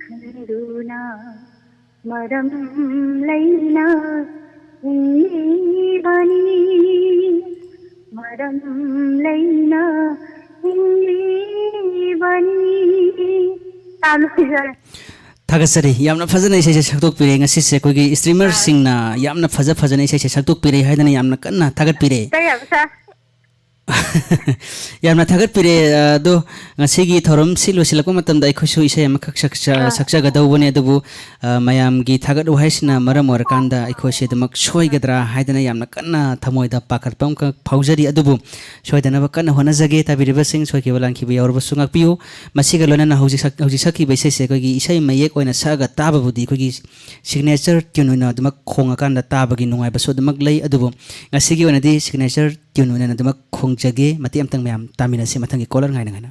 ꯈꯟꯗꯨꯅ ꯃꯔꯝ ꯂꯩꯅ ꯍꯤꯡꯂꯤꯕꯅꯤ, ꯃꯔꯝ ꯂꯩꯅ ꯍꯤꯡꯂꯤꯕꯅꯤ꯫ ꯇꯥꯕ ꯅꯨꯡꯁꯤꯖꯔꯦ꯫ ꯊꯥꯒꯠꯆꯔꯤ꯫ ꯌꯥꯝꯅ ꯐꯖꯅ ꯏꯁꯩꯁꯦ ꯁꯛꯇꯣꯛꯄꯤꯔꯦ꯫ ꯉꯁꯤꯁꯦ ꯑꯩꯈꯣꯏꯒꯤ streamerꯁꯤꯡꯅ ꯌꯥꯝꯅ ꯐꯖ ꯐꯖꯅ ꯏꯁꯩꯁꯦ ꯁꯛꯇꯣꯛꯄꯤꯔꯦ ꯍꯥꯏꯗꯅ ꯌꯥꯝꯅ ꯀꯟꯅ ꯊꯥꯒꯠꯄꯤꯔꯦ꯫ ꯀꯩ ꯍꯥꯏꯕ, sir? ꯌꯥꯝꯅ ꯊꯥꯒꯠꯄꯤꯔꯦ꯫ ꯑꯗꯣ ꯉꯁꯤꯒꯤ ꯊꯧꯔꯝꯁꯤ ꯂꯣꯏꯁꯤꯜꯂꯛꯄ ꯃꯇꯝꯗ ꯑꯩꯈꯣꯏꯁꯨ ꯏꯁꯩ ꯑꯃꯈꯛ ꯁꯛꯆ-, ꯑꯥ꯫ ꯁꯛꯆꯒꯗꯧꯕꯅꯦ, ꯑꯗꯨꯕꯨ, ꯑ, ꯃꯌꯥꯝꯒꯤ ꯊꯥꯒꯠ ꯋꯥꯍꯩꯁꯤꯅ ꯃꯔꯝ ꯑꯣꯏꯔꯀꯥꯟꯗ ꯑꯩꯈꯣꯏꯁꯦ ꯑꯗꯨꯃꯛ ꯁꯣꯏꯒꯗ꯭ꯔꯥ ꯍꯥꯏꯗꯅ ꯌꯥꯝꯅ ꯀꯟꯅ ꯊꯃꯣꯏꯗ ꯄꯥꯈꯠꯄ ꯑꯃꯈꯛ ꯐꯥꯎꯖꯔꯤ꯫ ꯑꯗꯨꯕꯨ ꯁꯣꯏꯗꯅꯕ ꯀꯟꯅ ꯍꯣꯠꯅꯖꯒꯦ꯫ ꯇꯥꯕꯤꯔꯤꯕꯁꯤꯡ, ꯁꯣꯏꯈꯤꯕ ꯂꯥꯟꯈꯤꯕ ꯌꯥꯎꯔꯕꯁꯨ ꯉꯥꯛꯄꯤꯌꯨ꯫ ꯃꯁꯤꯒ ꯂꯣꯏꯅꯅ ꯍꯧꯖꯤꯛ ꯁꯛ-, ꯍꯧꯖꯤꯛ ꯁꯛꯈꯤꯕ ꯏꯁꯩꯁꯦ ꯑꯩꯈꯣꯏꯒꯤ ꯏꯁꯩ ꯃꯌꯦꯛ ꯑꯣꯏꯅ ꯁꯛꯑꯒ ꯇꯥꯕꯕꯨꯗꯤ ꯑꯩꯈꯣꯏꯒꯤ signature tune ꯑꯣꯏꯅ ꯑꯗꯨꯃꯛ ꯈꯣꯡꯉꯀꯥꯟꯗ ꯇꯥꯕꯒꯤ ꯅꯨꯡꯉꯥꯏꯕꯁꯨ ꯑꯗꯨꯃꯛ ꯂꯩ꯫ ꯑꯗꯨꯕꯨ ꯉꯁꯤꯒꯤ ꯑꯣꯏꯅꯗꯤ signature tune ꯑꯣꯏꯅ ꯑꯗꯨꯃꯛ ꯈꯣꯡꯖꯒꯦ꯫ ꯃꯇꯦꯛ ꯑꯃꯇꯪ ꯃꯌꯥꯝ ꯇꯥꯃꯤꯟꯅꯁꯤ ꯃꯊꯪꯒꯤ caller ꯉꯥꯏꯅ ꯉꯥꯏꯅ꯫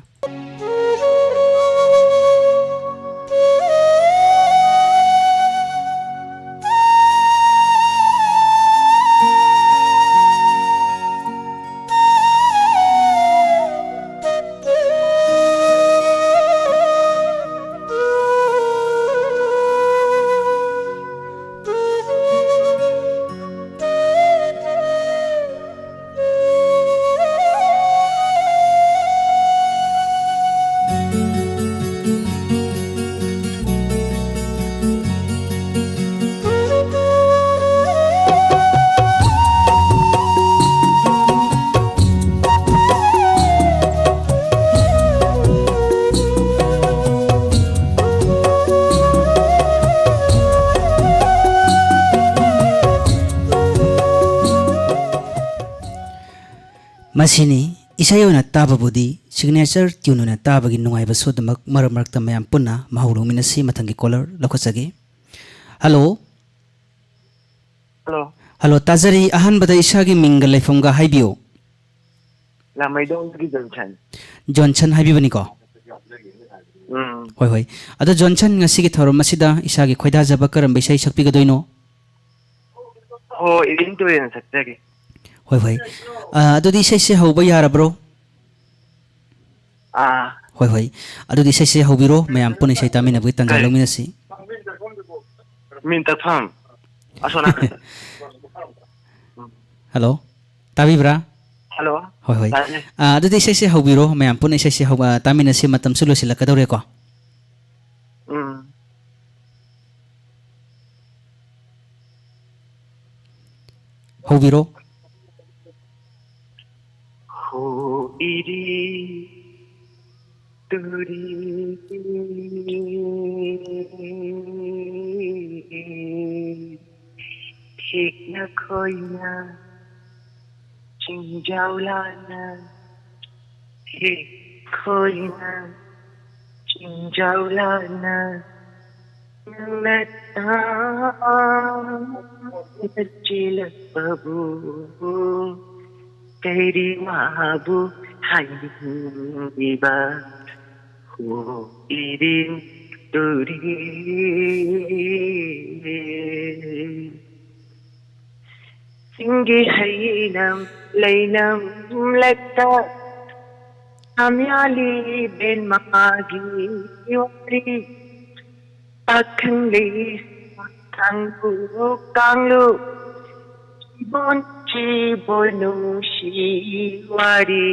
ꯃꯁꯤꯅꯤ ꯏꯁꯩ ꯑꯣꯏꯅ ꯇꯥꯕꯕꯨꯗꯤ, signature tune ꯑꯣꯏꯅ ꯇꯥꯕꯒꯤ ꯅꯨꯡꯉꯥꯏꯕꯁꯨ ꯑꯗꯨꯃꯛ ꯃꯔꯛ ꯃꯔꯛꯇ ꯃꯌꯥꯝ ꯄꯨꯟꯅ ꯃꯍꯥꯎ ꯂꯧꯃꯤꯟꯅꯁꯤ꯫ ꯃꯊꯪꯒꯤ caller ꯂꯧꯈꯠꯆꯒꯦ꯫ Hello꯫ ꯍꯜꯂꯣ꯫ ꯍꯜꯂꯣ, ꯇꯥꯖꯔꯤ꯫ ꯑꯍꯥꯟꯕꯗ ꯏꯁꯥꯒꯤ ꯃꯤꯡꯒ ꯂꯩꯐꯝꯒ ꯍꯥꯏꯕꯤꯌꯨ꯫ ꯂꯥꯃꯩꯗꯣꯡꯗꯒꯤ ꯖꯣꯟꯁꯟ꯫ ꯖꯣꯟꯁꯟ ꯍꯥꯏꯕꯤꯕꯅꯤꯀꯣ? ꯎꯝ꯫ ꯍꯣꯏ, ꯍꯣꯏ꯫ ꯑꯗꯣ ꯖꯣꯟꯁꯟ, ꯉꯁꯤꯒꯤ ꯊꯧꯔꯝ ꯑꯁꯤꯗ ꯏꯁꯥꯒꯤ ꯈꯣꯏꯗꯥꯖꯕ ꯀꯔꯝꯕ ꯏꯁꯩ ꯁꯛꯄꯤꯒꯗꯣꯏꯅꯣ? ꯍꯣ, ꯏꯔꯤꯟ ꯇꯨꯔꯦꯜ ꯁꯛꯆꯒꯦ꯫ ꯍꯣꯏ, ꯍꯣꯏ꯫ ꯑ, ꯑꯗꯨꯗꯤ ꯏꯁꯩꯁꯦ ꯍꯧꯕ ꯌꯥꯔꯕ꯭ꯔꯣ? ꯑꯥ꯫ ꯍꯣꯏ, ꯍꯣꯏ꯫ ꯑꯗꯨꯗꯤ ꯏꯁꯩꯁꯦ ꯍꯧꯕꯤꯔꯣ, ꯃꯌꯥꯝ ꯄꯨꯟꯅ ꯏꯁꯩ ꯇꯥꯃꯤꯟꯅꯕꯒꯤ ꯇꯥꯟꯖꯥ ꯀꯔꯤ? ꯂꯧꯃꯤꯟꯅꯁꯤ꯫ ꯃꯤꯟꯇꯛꯐꯝ꯫ ꯑꯁꯣꯝ ꯅꯥꯀꯟꯗ꯫ ꯎꯝ꯫ ꯍꯜꯂꯣ, ꯇꯥꯕꯤꯕ꯭ꯔꯥ? ꯍꯜꯂꯣ꯫ ꯍꯣꯏ, ꯍꯣꯏ꯫ ꯇꯥꯏꯌꯦ꯫ ꯑ, ꯑꯗꯨꯗꯤ ꯏꯁꯩꯁꯦ ꯍꯧꯕꯤꯔꯣ, ꯃꯌꯥꯝ ꯄꯨꯟꯅ ꯏꯁꯩꯁꯦ ꯍꯧꯕ, ꯇꯥꯃꯤꯟꯅꯁꯤ, ꯃꯇꯝꯁꯨ ꯂꯣꯏꯁꯤꯜꯂꯛꯀꯗꯧꯔꯦꯀꯣ꯫ ꯎꯝ꯫ ꯍꯧꯕꯤꯔꯣ꯫ ꯍꯣ ꯏꯔꯤ ꯇꯨꯔꯤ, ꯊꯦꯛꯅ ꯈꯣꯏꯅ ꯆꯤꯡꯖꯥꯎ ꯂꯥꯅ, ꯊꯦꯛ ꯈꯣꯏꯅ ꯆꯤꯡꯖꯥꯎ ꯂꯥꯅ, ꯅꯪꯅ ꯇꯥꯅ ꯆꯦꯜꯂꯛꯄꯕꯨ ꯀꯩꯔꯤ ꯋꯥꯕꯨ ꯍꯥꯏꯅꯤꯡꯂꯤꯕ? ꯍꯣ ꯏꯔꯤꯟ ꯇꯨꯔꯤ꯫ ꯆꯤꯡꯒꯤ ꯍꯩꯅꯝ ꯂꯩꯅꯝ ꯂꯛꯇ ꯁꯥꯝꯌꯥꯂꯤ ꯕꯦꯟ ꯃꯉꯥꯒꯤ ꯋꯥꯔꯤ꯫ ꯄꯥꯈꯪ ꯂꯩꯁꯥ ꯀꯥꯡꯂꯨꯞ ꯀꯥꯡꯂꯨꯞ ꯆꯤꯕꯣꯟ ꯆꯤꯕꯣꯟ ꯅꯨꯡꯁꯤ ꯋꯥꯔꯤ꯫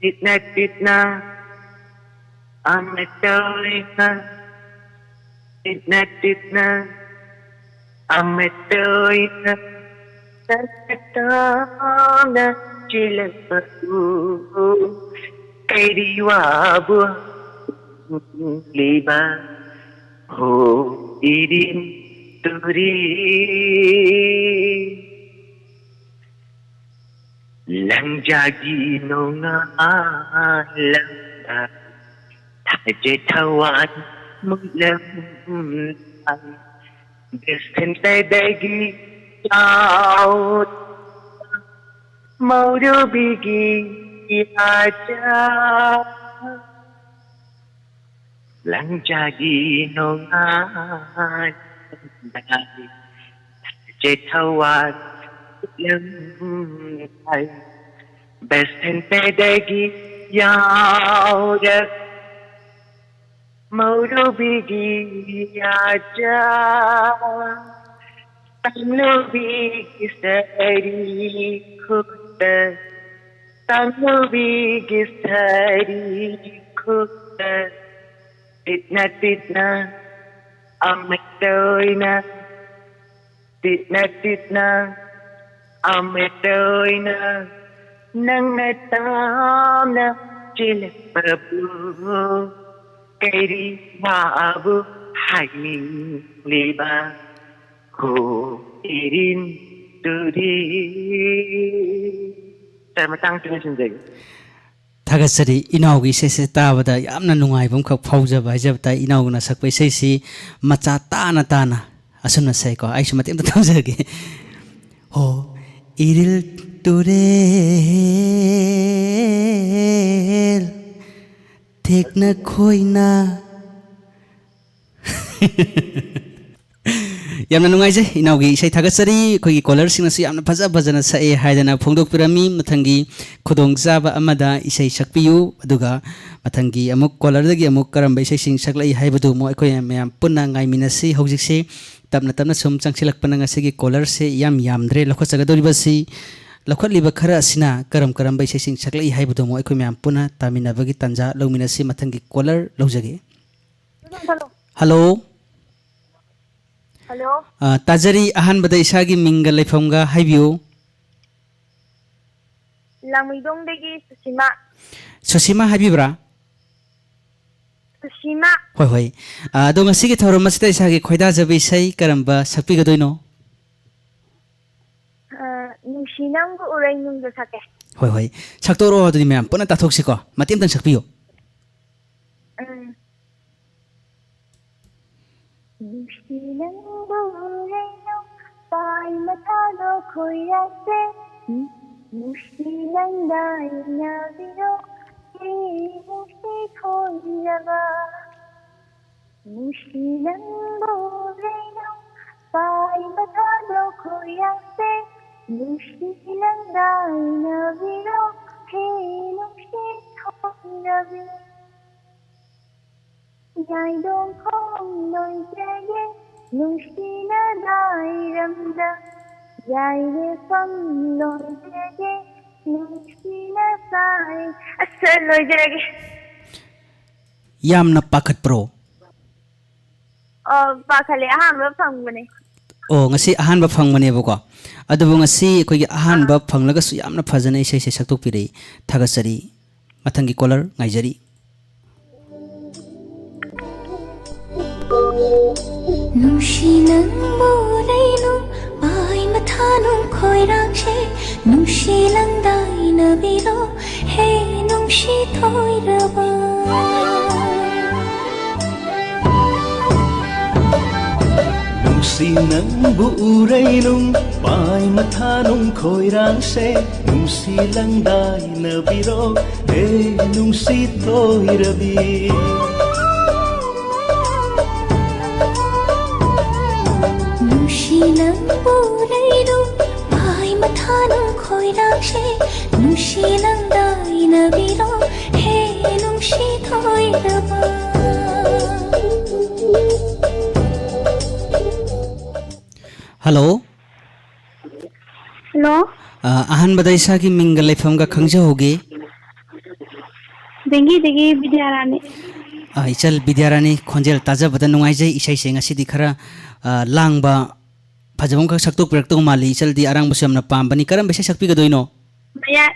ꯇꯤꯠꯅ ꯇꯤꯠꯅ ꯑꯃꯠꯇ ꯑꯣꯏꯅ, ꯇꯤꯠꯅ ꯇꯤꯠꯅ ꯑꯃꯠꯇ ꯑꯣꯏꯅ, ꯇꯞꯅ ꯇꯞꯅ ꯆꯦꯜꯂꯛꯄꯕꯨ ꯀꯩꯔꯤ ꯋꯥꯕꯨ ꯂꯤꯕ? ꯍꯣ ꯏꯔꯤꯟ ꯇꯨꯔꯤ꯫ ꯂꯪꯖꯥꯒꯤ ꯅꯣꯡꯉꯥꯜꯂꯝꯗꯥꯏ, ꯊꯥꯖ ꯊꯋꯥꯟ ꯃꯨꯛꯂꯝꯗꯥꯏ, ꯕꯦꯁꯦꯟꯇꯗꯒꯤ ꯌꯥꯎ ꯃꯧꯔꯨꯕꯤꯒꯤ ꯌꯥꯆꯥ ꯂꯪꯖꯥꯒꯤ ꯅꯣꯡꯉꯥꯟ ꯆꯦꯊꯋꯥꯟ ꯂꯪꯍꯥꯏ ꯕꯦꯁꯦꯟꯇꯗꯒꯤ ꯌꯥꯎꯔꯛ ꯃꯧꯔꯨꯕꯤꯒꯤ ꯌꯥꯆꯥ ꯇꯥꯡꯂꯨꯕꯤꯒꯤ ꯁꯔꯤ ꯈꯨꯠꯇ ꯇꯥꯡꯂꯨꯕꯤꯒꯤ ꯁꯔꯤ ꯈꯨꯠꯇ ꯇꯤꯠꯅ ꯇꯤꯠꯅ ꯑꯃꯠꯇ ꯑꯣꯏꯅ ꯇꯤꯠꯅ ꯇꯤꯠꯅ ꯑꯃꯠꯇ ꯑꯣꯏꯅ ꯅꯪꯅ ꯇꯥꯝꯅ ꯆꯦꯜꯂꯛꯄꯕꯨ ꯀꯩꯔꯤ ꯋꯥꯕꯨ ꯍꯥꯏꯅꯤꯡꯂꯤꯕ ꯍꯣ ꯏꯔꯤꯟ ꯇꯨꯔꯤ꯫ ꯁꯥꯔ, ꯃꯇꯥꯡꯁꯤ ꯂꯣꯏꯁꯤꯟꯖꯒꯦ꯫ ꯊꯥꯒꯠꯆꯔꯤ꯫ ꯏꯅꯥꯎꯒꯤ ꯏꯁꯩꯁꯦ ꯇꯥꯕꯗ ꯌꯥꯝꯅ ꯅꯨꯡꯉꯥꯏꯕ ꯑꯃꯈꯛ ꯐꯥꯎꯖꯕ ꯍꯥꯏꯖꯕ ꯇꯥꯏ꯫ ꯏꯅꯥꯎꯅ ꯁꯛꯄ ꯏꯁꯩꯁꯤ ꯃꯆꯥ ꯇꯥꯅ ꯇꯥꯅ ꯑꯁꯨꯝꯅ ꯁꯛꯏꯀꯣ꯫ ꯑꯩꯁꯨ ꯃꯇꯦꯛ ꯑꯝꯇ ꯇꯧꯖꯒꯦ꯫ ꯍꯣ ꯏꯔꯤꯜ ꯇꯨꯔꯦꯜ ꯊꯦꯛꯅ ꯈꯣꯏꯅ ꯌꯥꯝꯅ ꯅꯨꯡꯉꯥꯏꯖꯩ ꯏꯅꯥꯎꯒꯤ ꯏꯁꯩ ꯊꯥꯒꯠꯆꯔꯤ꯫ ꯑꯩꯈꯣꯏꯒꯤ ꯀꯣꯂꯔꯁꯤꯡꯅꯁꯨ ꯌꯥꯝꯅ ꯐꯖ ꯐꯖꯅ ꯁꯛꯑꯦ ꯍꯥꯏꯗꯅ ꯐꯣꯡꯗꯣꯛꯄꯤꯔꯝꯃꯤ꯫ ꯃꯊꯪꯒꯤ ꯈꯨꯗꯣꯡꯆꯥꯕ ꯑꯃꯗ ꯏꯁꯩ ꯁꯛꯄꯤꯌꯨ, ꯑꯗꯨꯒ ꯃꯊꯪꯒꯤ ꯑꯃꯨꯛ ꯀꯣꯂꯔꯗꯒꯤ ꯑꯃꯨꯛ ꯀꯔꯝꯕ ꯏꯁꯩꯁꯤꯡ ꯁꯛꯂꯛꯏ ꯍꯥꯏꯕꯗꯨ ꯑꯃꯨꯛ ꯑꯩꯈꯣꯏ ꯃꯌꯥꯝ ꯄꯨꯟꯅ ꯉꯥꯏꯃꯤꯟꯅꯁꯤ꯫ ꯍꯧꯖꯤꯛꯁꯦ ꯇꯞꯅ ꯇꯞꯅ ꯁꯨꯝ ꯆꯪꯁꯤꯜꯂꯛꯄꯅ ꯉꯁꯤꯒꯤ ꯀꯣꯂꯔꯁꯦ ꯌꯥꯝ ꯌꯥꯝꯗ꯭ꯔꯦ꯫ ꯂꯧꯈꯠꯆꯒꯗꯧꯔꯤꯕꯁꯤ, ꯂꯧꯈꯠꯂꯤꯕ ꯈꯔ ꯑꯁꯤꯅ ꯀꯔꯝ ꯀꯔꯝꯕ ꯏꯁꯩꯁꯤꯡ ꯁꯛꯂꯛꯏ ꯍꯥꯏꯕꯗꯨ ꯑꯃꯨꯛ ꯑꯩꯈꯣꯏ ꯃꯌꯥꯝ ꯄꯨꯟꯅ ꯇꯥꯃꯤꯟꯅꯕꯒꯤ ꯇꯥꯟꯖꯥ ꯂꯧꯃꯤꯟꯅꯁꯤ꯫ ꯃꯊꯪꯒꯤ ꯀꯣꯂꯔ ꯂꯧꯖꯒꯦ꯫ ꯍꯜꯂꯣ꯫ ꯍꯜꯂꯣ꯫ ꯑ, ꯇꯥꯖꯔꯤ꯫ ꯑꯍꯥꯟꯕꯗ ꯏꯁꯥꯒꯤ ꯃꯤꯡꯒ ꯂꯩꯐꯝꯒ ꯍꯥꯏꯕꯤꯌꯨ꯫ ꯂꯥꯡꯃꯩꯗꯣꯡꯗꯒꯤ ꯁꯨꯁꯤꯃꯥ꯫ ꯁꯨꯁꯤꯃꯥ ꯍꯥꯏꯕꯤꯕ꯭ꯔꯥ? ꯁꯨꯁꯤꯃꯥ꯫ ꯍꯣꯏ, ꯍꯣꯏ꯫ ꯑ, ꯑꯗꯣ ꯉꯁꯤꯒꯤ ꯊꯧꯔꯝ ꯑꯁꯤꯗ ꯏꯁꯥꯒꯤ ꯈꯣꯏꯗꯥꯖꯕ ꯏꯁꯩ ꯀꯔꯝꯕ ꯁꯛꯄꯤꯒꯗꯣꯏꯅꯣ? ꯑ, ꯅꯨꯡꯁꯤ ꯅꯪꯕꯨ ꯎꯔꯩ ꯅꯨꯡꯗ ꯁꯛꯀꯦ꯫ ꯍꯣꯏ, ꯍꯣꯏ꯫ ꯁꯛꯇꯣꯔꯛꯑꯣ, ꯑꯗꯨꯗꯤ ꯃꯌꯥꯝ ꯄꯨꯟꯅ ꯇꯥꯊꯣꯛꯁꯤꯀꯣ꯫ ꯃꯇꯦꯛ ꯑꯝꯇꯪ ꯁꯛꯄꯤꯌꯨ꯫ ꯎꯝ꯫ ꯅꯨꯡꯁꯤ ꯅꯪꯕꯨ ꯂꯩꯅꯧ ꯄꯥꯏ ꯃꯊꯥꯗꯣ ꯈꯣꯏꯔꯥꯛꯁꯦ꯫ ꯅꯨꯡꯁꯤ ꯅꯪꯗꯥꯏꯅꯕꯤꯔꯣ ꯍꯦ ꯅꯨꯡꯁꯤ ꯈꯣꯏꯔꯕ꯫ ꯅꯨꯡꯁꯤ ꯅꯪꯕꯨ ꯂꯩꯅꯧ ꯄꯥꯏ ꯃꯊꯥꯗꯣ ꯈꯣꯏꯔꯥꯛꯁꯦ꯫ ꯅꯨꯡꯁꯤ ꯅꯪꯗꯥꯏꯅꯕꯤꯔꯣ ꯍꯦ ꯅꯨꯡꯁꯤ ꯈꯣꯏꯔꯕꯤ꯫ ꯌꯥꯏꯗꯣꯡ ꯈꯣꯡ ꯂꯣꯏꯖꯒꯦ ꯅꯨꯡꯁꯤꯅ ꯂꯥꯏꯔꯝꯗ꯫ ꯌꯥꯏꯔꯦꯐꯝ ꯂꯣꯏꯖꯒꯦ ꯅꯨꯡꯁꯤꯅ ꯁꯥꯏ꯫ ꯑꯁ, ꯂꯣꯏꯖꯔꯒꯦ꯫ ꯌꯥꯝꯅ ꯄꯥꯈꯠꯄ꯭ꯔꯣ? ꯑ, ꯄꯥꯈꯠꯂꯦ, ꯑꯍꯥꯟꯕ ꯐꯪꯕꯅꯦ꯫ ꯑꯣ, ꯉꯁꯤ ꯑꯍꯥꯟꯕ ꯐꯪꯕꯅꯦꯕꯀꯣ꯫ ꯑꯗꯨꯕꯨ ꯉꯁꯤ ꯑꯩꯈꯣꯏꯒꯤ ꯑꯍꯥꯟꯕ ꯑꯥ꯫ ꯐꯪꯂꯒꯁꯨ ꯌꯥꯝꯅ ꯐꯖꯅ ꯏꯁꯩꯁꯦ ꯁꯛꯇꯣꯛꯄꯤꯔꯛꯏ꯫ ꯊꯥꯒꯠꯆꯔꯤ꯫ ꯃꯊꯪꯒꯤ caller ꯉꯥꯏꯖꯔꯤ꯫ ꯅꯨꯡꯁꯤ ꯅꯪꯕꯨ ꯂꯩꯅꯨ ꯃꯥꯏ ꯃꯊꯥꯅꯨ ꯈꯣꯏꯔꯥꯡꯁꯦ꯫ ꯅꯨꯡꯁꯤ ꯂꯪꯗꯥꯏꯅꯕꯤꯔꯣ ꯍꯦ ꯅꯨꯡꯁꯤ ꯊꯣꯏꯔꯕ꯫ ꯅꯨꯡꯁꯤ ꯅꯪꯕꯨ ꯎꯔꯩꯅꯨ ꯄꯥꯏ ꯃꯊꯥꯅꯨ ꯈꯣꯏꯔꯥꯡꯁꯦ꯫ ꯅꯨꯡꯁꯤ ꯂꯪꯗꯥꯏꯅꯕꯤꯔꯣ ꯍꯦ ꯅꯨꯡꯁꯤ ꯊꯣꯏꯔꯕꯤ꯫ ꯅꯨꯡꯁꯤ ꯅꯪꯕꯨ ꯂꯩꯔꯨ ꯃꯥꯏ ꯃꯊꯥꯅꯨ ꯈꯣꯏꯔꯥꯡꯁꯦ꯫ ꯅꯨꯡꯁꯤ ꯂꯪꯗꯥꯏꯅꯕꯤꯔꯣ ꯍꯦ ꯅꯨꯡꯁꯤ ꯊꯣꯏꯔꯕ꯫ Hello꯫ Hello꯫ ꯑ, ꯑꯍꯥꯟꯕꯗ ꯏꯁꯥꯒꯤ ꯃꯤꯡꯒ ꯂꯩꯐꯝꯒ ꯈꯪꯖꯍꯧꯒꯦ꯫ ꯕꯦꯡꯒꯤꯗꯒꯤ ꯕꯤꯗ꯭ꯌꯥꯔꯥꯅꯤ꯫ ꯑ, ꯏꯆꯜ ꯕꯤꯗ꯭ꯌꯥꯔꯥꯅꯤ, ꯈꯣꯟꯖꯦꯜ ꯇꯥꯖꯕꯗ ꯅꯨꯡꯉꯥꯏꯖꯩ꯫ ꯏꯁꯩꯁꯦ ꯉꯁꯤꯗꯤ ꯈꯔ, ꯑ, ꯂꯥꯡꯕ, ꯐꯖꯕ ꯑꯃꯈꯛ ꯁꯛꯇꯣꯛꯄꯤꯔꯛꯇꯧ ꯃꯥꯜꯂꯤ꯫ ꯏꯆꯜꯗꯤ ꯑꯔꯥꯡꯕꯁꯨ ꯌꯥꯝꯅ ꯄꯥꯝꯕꯅꯤ꯫ ꯀꯔꯝꯕ ꯏꯁꯩ ꯁꯛꯄꯤꯒꯗꯣꯏꯅꯣ? ꯃꯌꯥꯏ,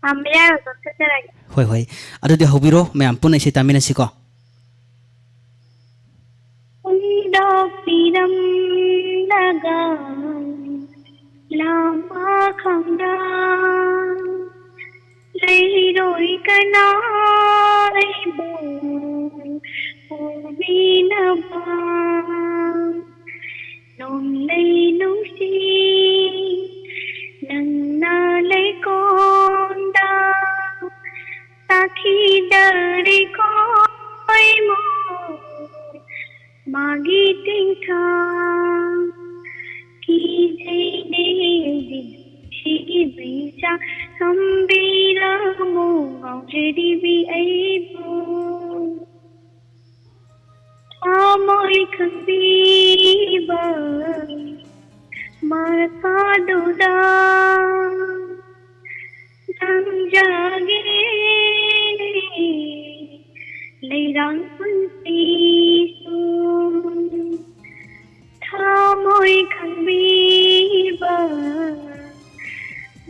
ꯑ, ꯃꯌꯥꯏ ꯑꯣꯏꯕ ꯑꯃ ꯁꯛꯆꯔꯒꯦ꯫ ꯍꯣꯏ, ꯍꯣꯏ꯫ ꯑꯗꯨꯗꯤ ꯍꯧꯕꯤꯔꯣ, ꯃꯌꯥꯝ ꯄꯨꯟꯅ ꯏꯁꯩ ꯇꯥꯃꯤꯟꯅꯁꯤꯀꯣ꯫ ꯍꯨꯟꯗꯣꯛꯄꯤꯔꯝꯂꯒ ꯂꯥꯞꯄ ꯈꯪꯗ ꯂꯩꯔꯣꯏ ꯀꯅꯥ ꯑꯩꯕꯨ ꯇꯧꯕꯤꯅꯕ ꯅꯣꯡꯂꯩ ꯅꯨꯡꯁꯤ ꯅꯪꯅ ꯂꯩꯀꯣꯟꯗ ꯁꯥꯈꯤꯗꯔꯦꯀꯣ ꯏꯃꯣ ꯃꯥꯒꯤ ꯇꯤꯡꯊꯥ ꯀꯤꯖꯩꯅꯦ ꯑꯩꯗꯤ ꯁꯤꯒꯤ ꯃꯩꯆꯥꯛ ꯊꯝꯕꯤꯔꯝꯃꯣ ꯉꯥꯎꯖꯔꯤꯕꯤ ꯑꯩꯕꯨ ꯊꯃꯣꯏ ꯈꯪꯕꯤꯕ ꯃꯔꯀꯥꯗꯨꯗ ꯂꯪꯖꯒꯦꯅꯦ ꯂꯩꯔꯥꯡ ꯄꯨꯟꯁꯤꯁꯨ ꯊꯃꯣꯏ ꯈꯪꯕꯤꯕ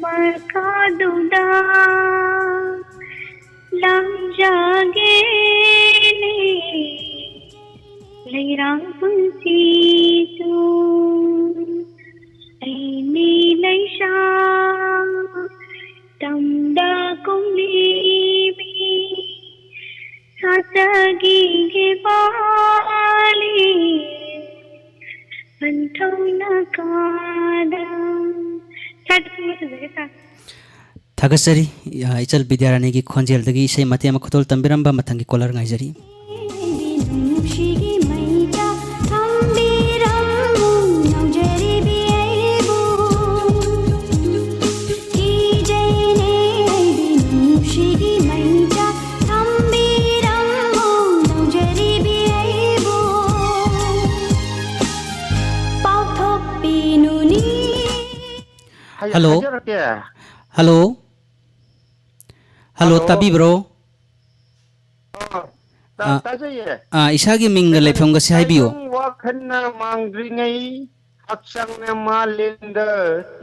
ꯃꯔꯀꯥꯗꯨꯗ ꯂꯪꯖꯒꯦꯅꯦ ꯂꯩꯔꯥꯡ ꯄꯨꯟꯁꯤꯁꯨ ꯑꯩꯅꯤ ꯂꯩꯁꯥ ꯇꯝꯗ ꯀꯨꯝꯂꯤꯕꯤ ꯁꯥꯆꯒꯤꯒꯦ ꯄꯥꯂꯤ ꯄꯟꯊꯧꯅ ꯀꯥꯗ ꯁꯥꯔ ꯊꯝꯖꯔꯦ ꯁꯥꯔ꯫ ꯊꯥꯒꯠꯆꯔꯤ꯫ ꯑ, ꯏꯆꯜ ꯕꯤꯗ꯭ꯌꯥꯔꯥꯅꯤꯒꯤ ꯈꯣꯟꯖꯦꯜꯗꯒꯤ ꯏꯁꯩ ꯃꯇꯦꯛ ꯑꯃ ꯈꯨꯗꯣꯜ ꯇꯝꯕꯤꯔꯝꯕ꯫ ꯃꯊꯪꯒꯤ ꯀꯣꯂꯔ ꯉꯥꯏꯖꯔꯤ꯫ ꯅꯨꯡꯁꯤꯒꯤ ꯃꯩꯆꯥꯛ ꯊꯝꯕꯤꯔꯝꯃꯨ ꯉꯥꯎꯖꯔꯤꯕꯤ ꯑꯩꯕꯨ꯫ ꯀꯤꯖꯩꯅꯦ ꯑꯩꯗꯤ ꯅꯨꯡꯁꯤꯒꯤ ꯃꯩꯆꯥꯛ ꯊꯝꯕꯤꯔꯝꯃꯨ ꯉꯥꯎꯖꯔꯤꯕꯤ ꯑꯩꯕꯨ꯫ ꯄꯥꯎꯊꯣꯛꯄꯤꯅꯨꯅꯤ꯫ Hi-, hello. ꯍꯥꯏꯖꯔꯛꯀꯦ꯫ ꯍꯜꯂꯣ꯫ Hello, hello. ꯇꯥꯕꯤꯕ꯭ꯔꯣ? ꯑꯥ, ꯇꯥ-, ꯑꯥ, ꯇꯥꯖꯩꯌꯦ꯫ ꯑꯥ, ꯏꯁꯥꯒꯤ ꯃꯤꯡꯒ ꯀꯩꯅꯣꯅꯦ, ꯂꯩꯐꯝꯒꯁꯦ ꯍꯥꯏꯕꯤꯌꯨ꯫ ꯇꯥꯏꯕꯪ ꯋꯥꯈꯜꯅ ꯃꯥꯡꯗ꯭ꯔꯤꯉꯩ, ꯍꯛꯆꯥꯡꯅ ꯃꯥꯂꯦꯝꯗ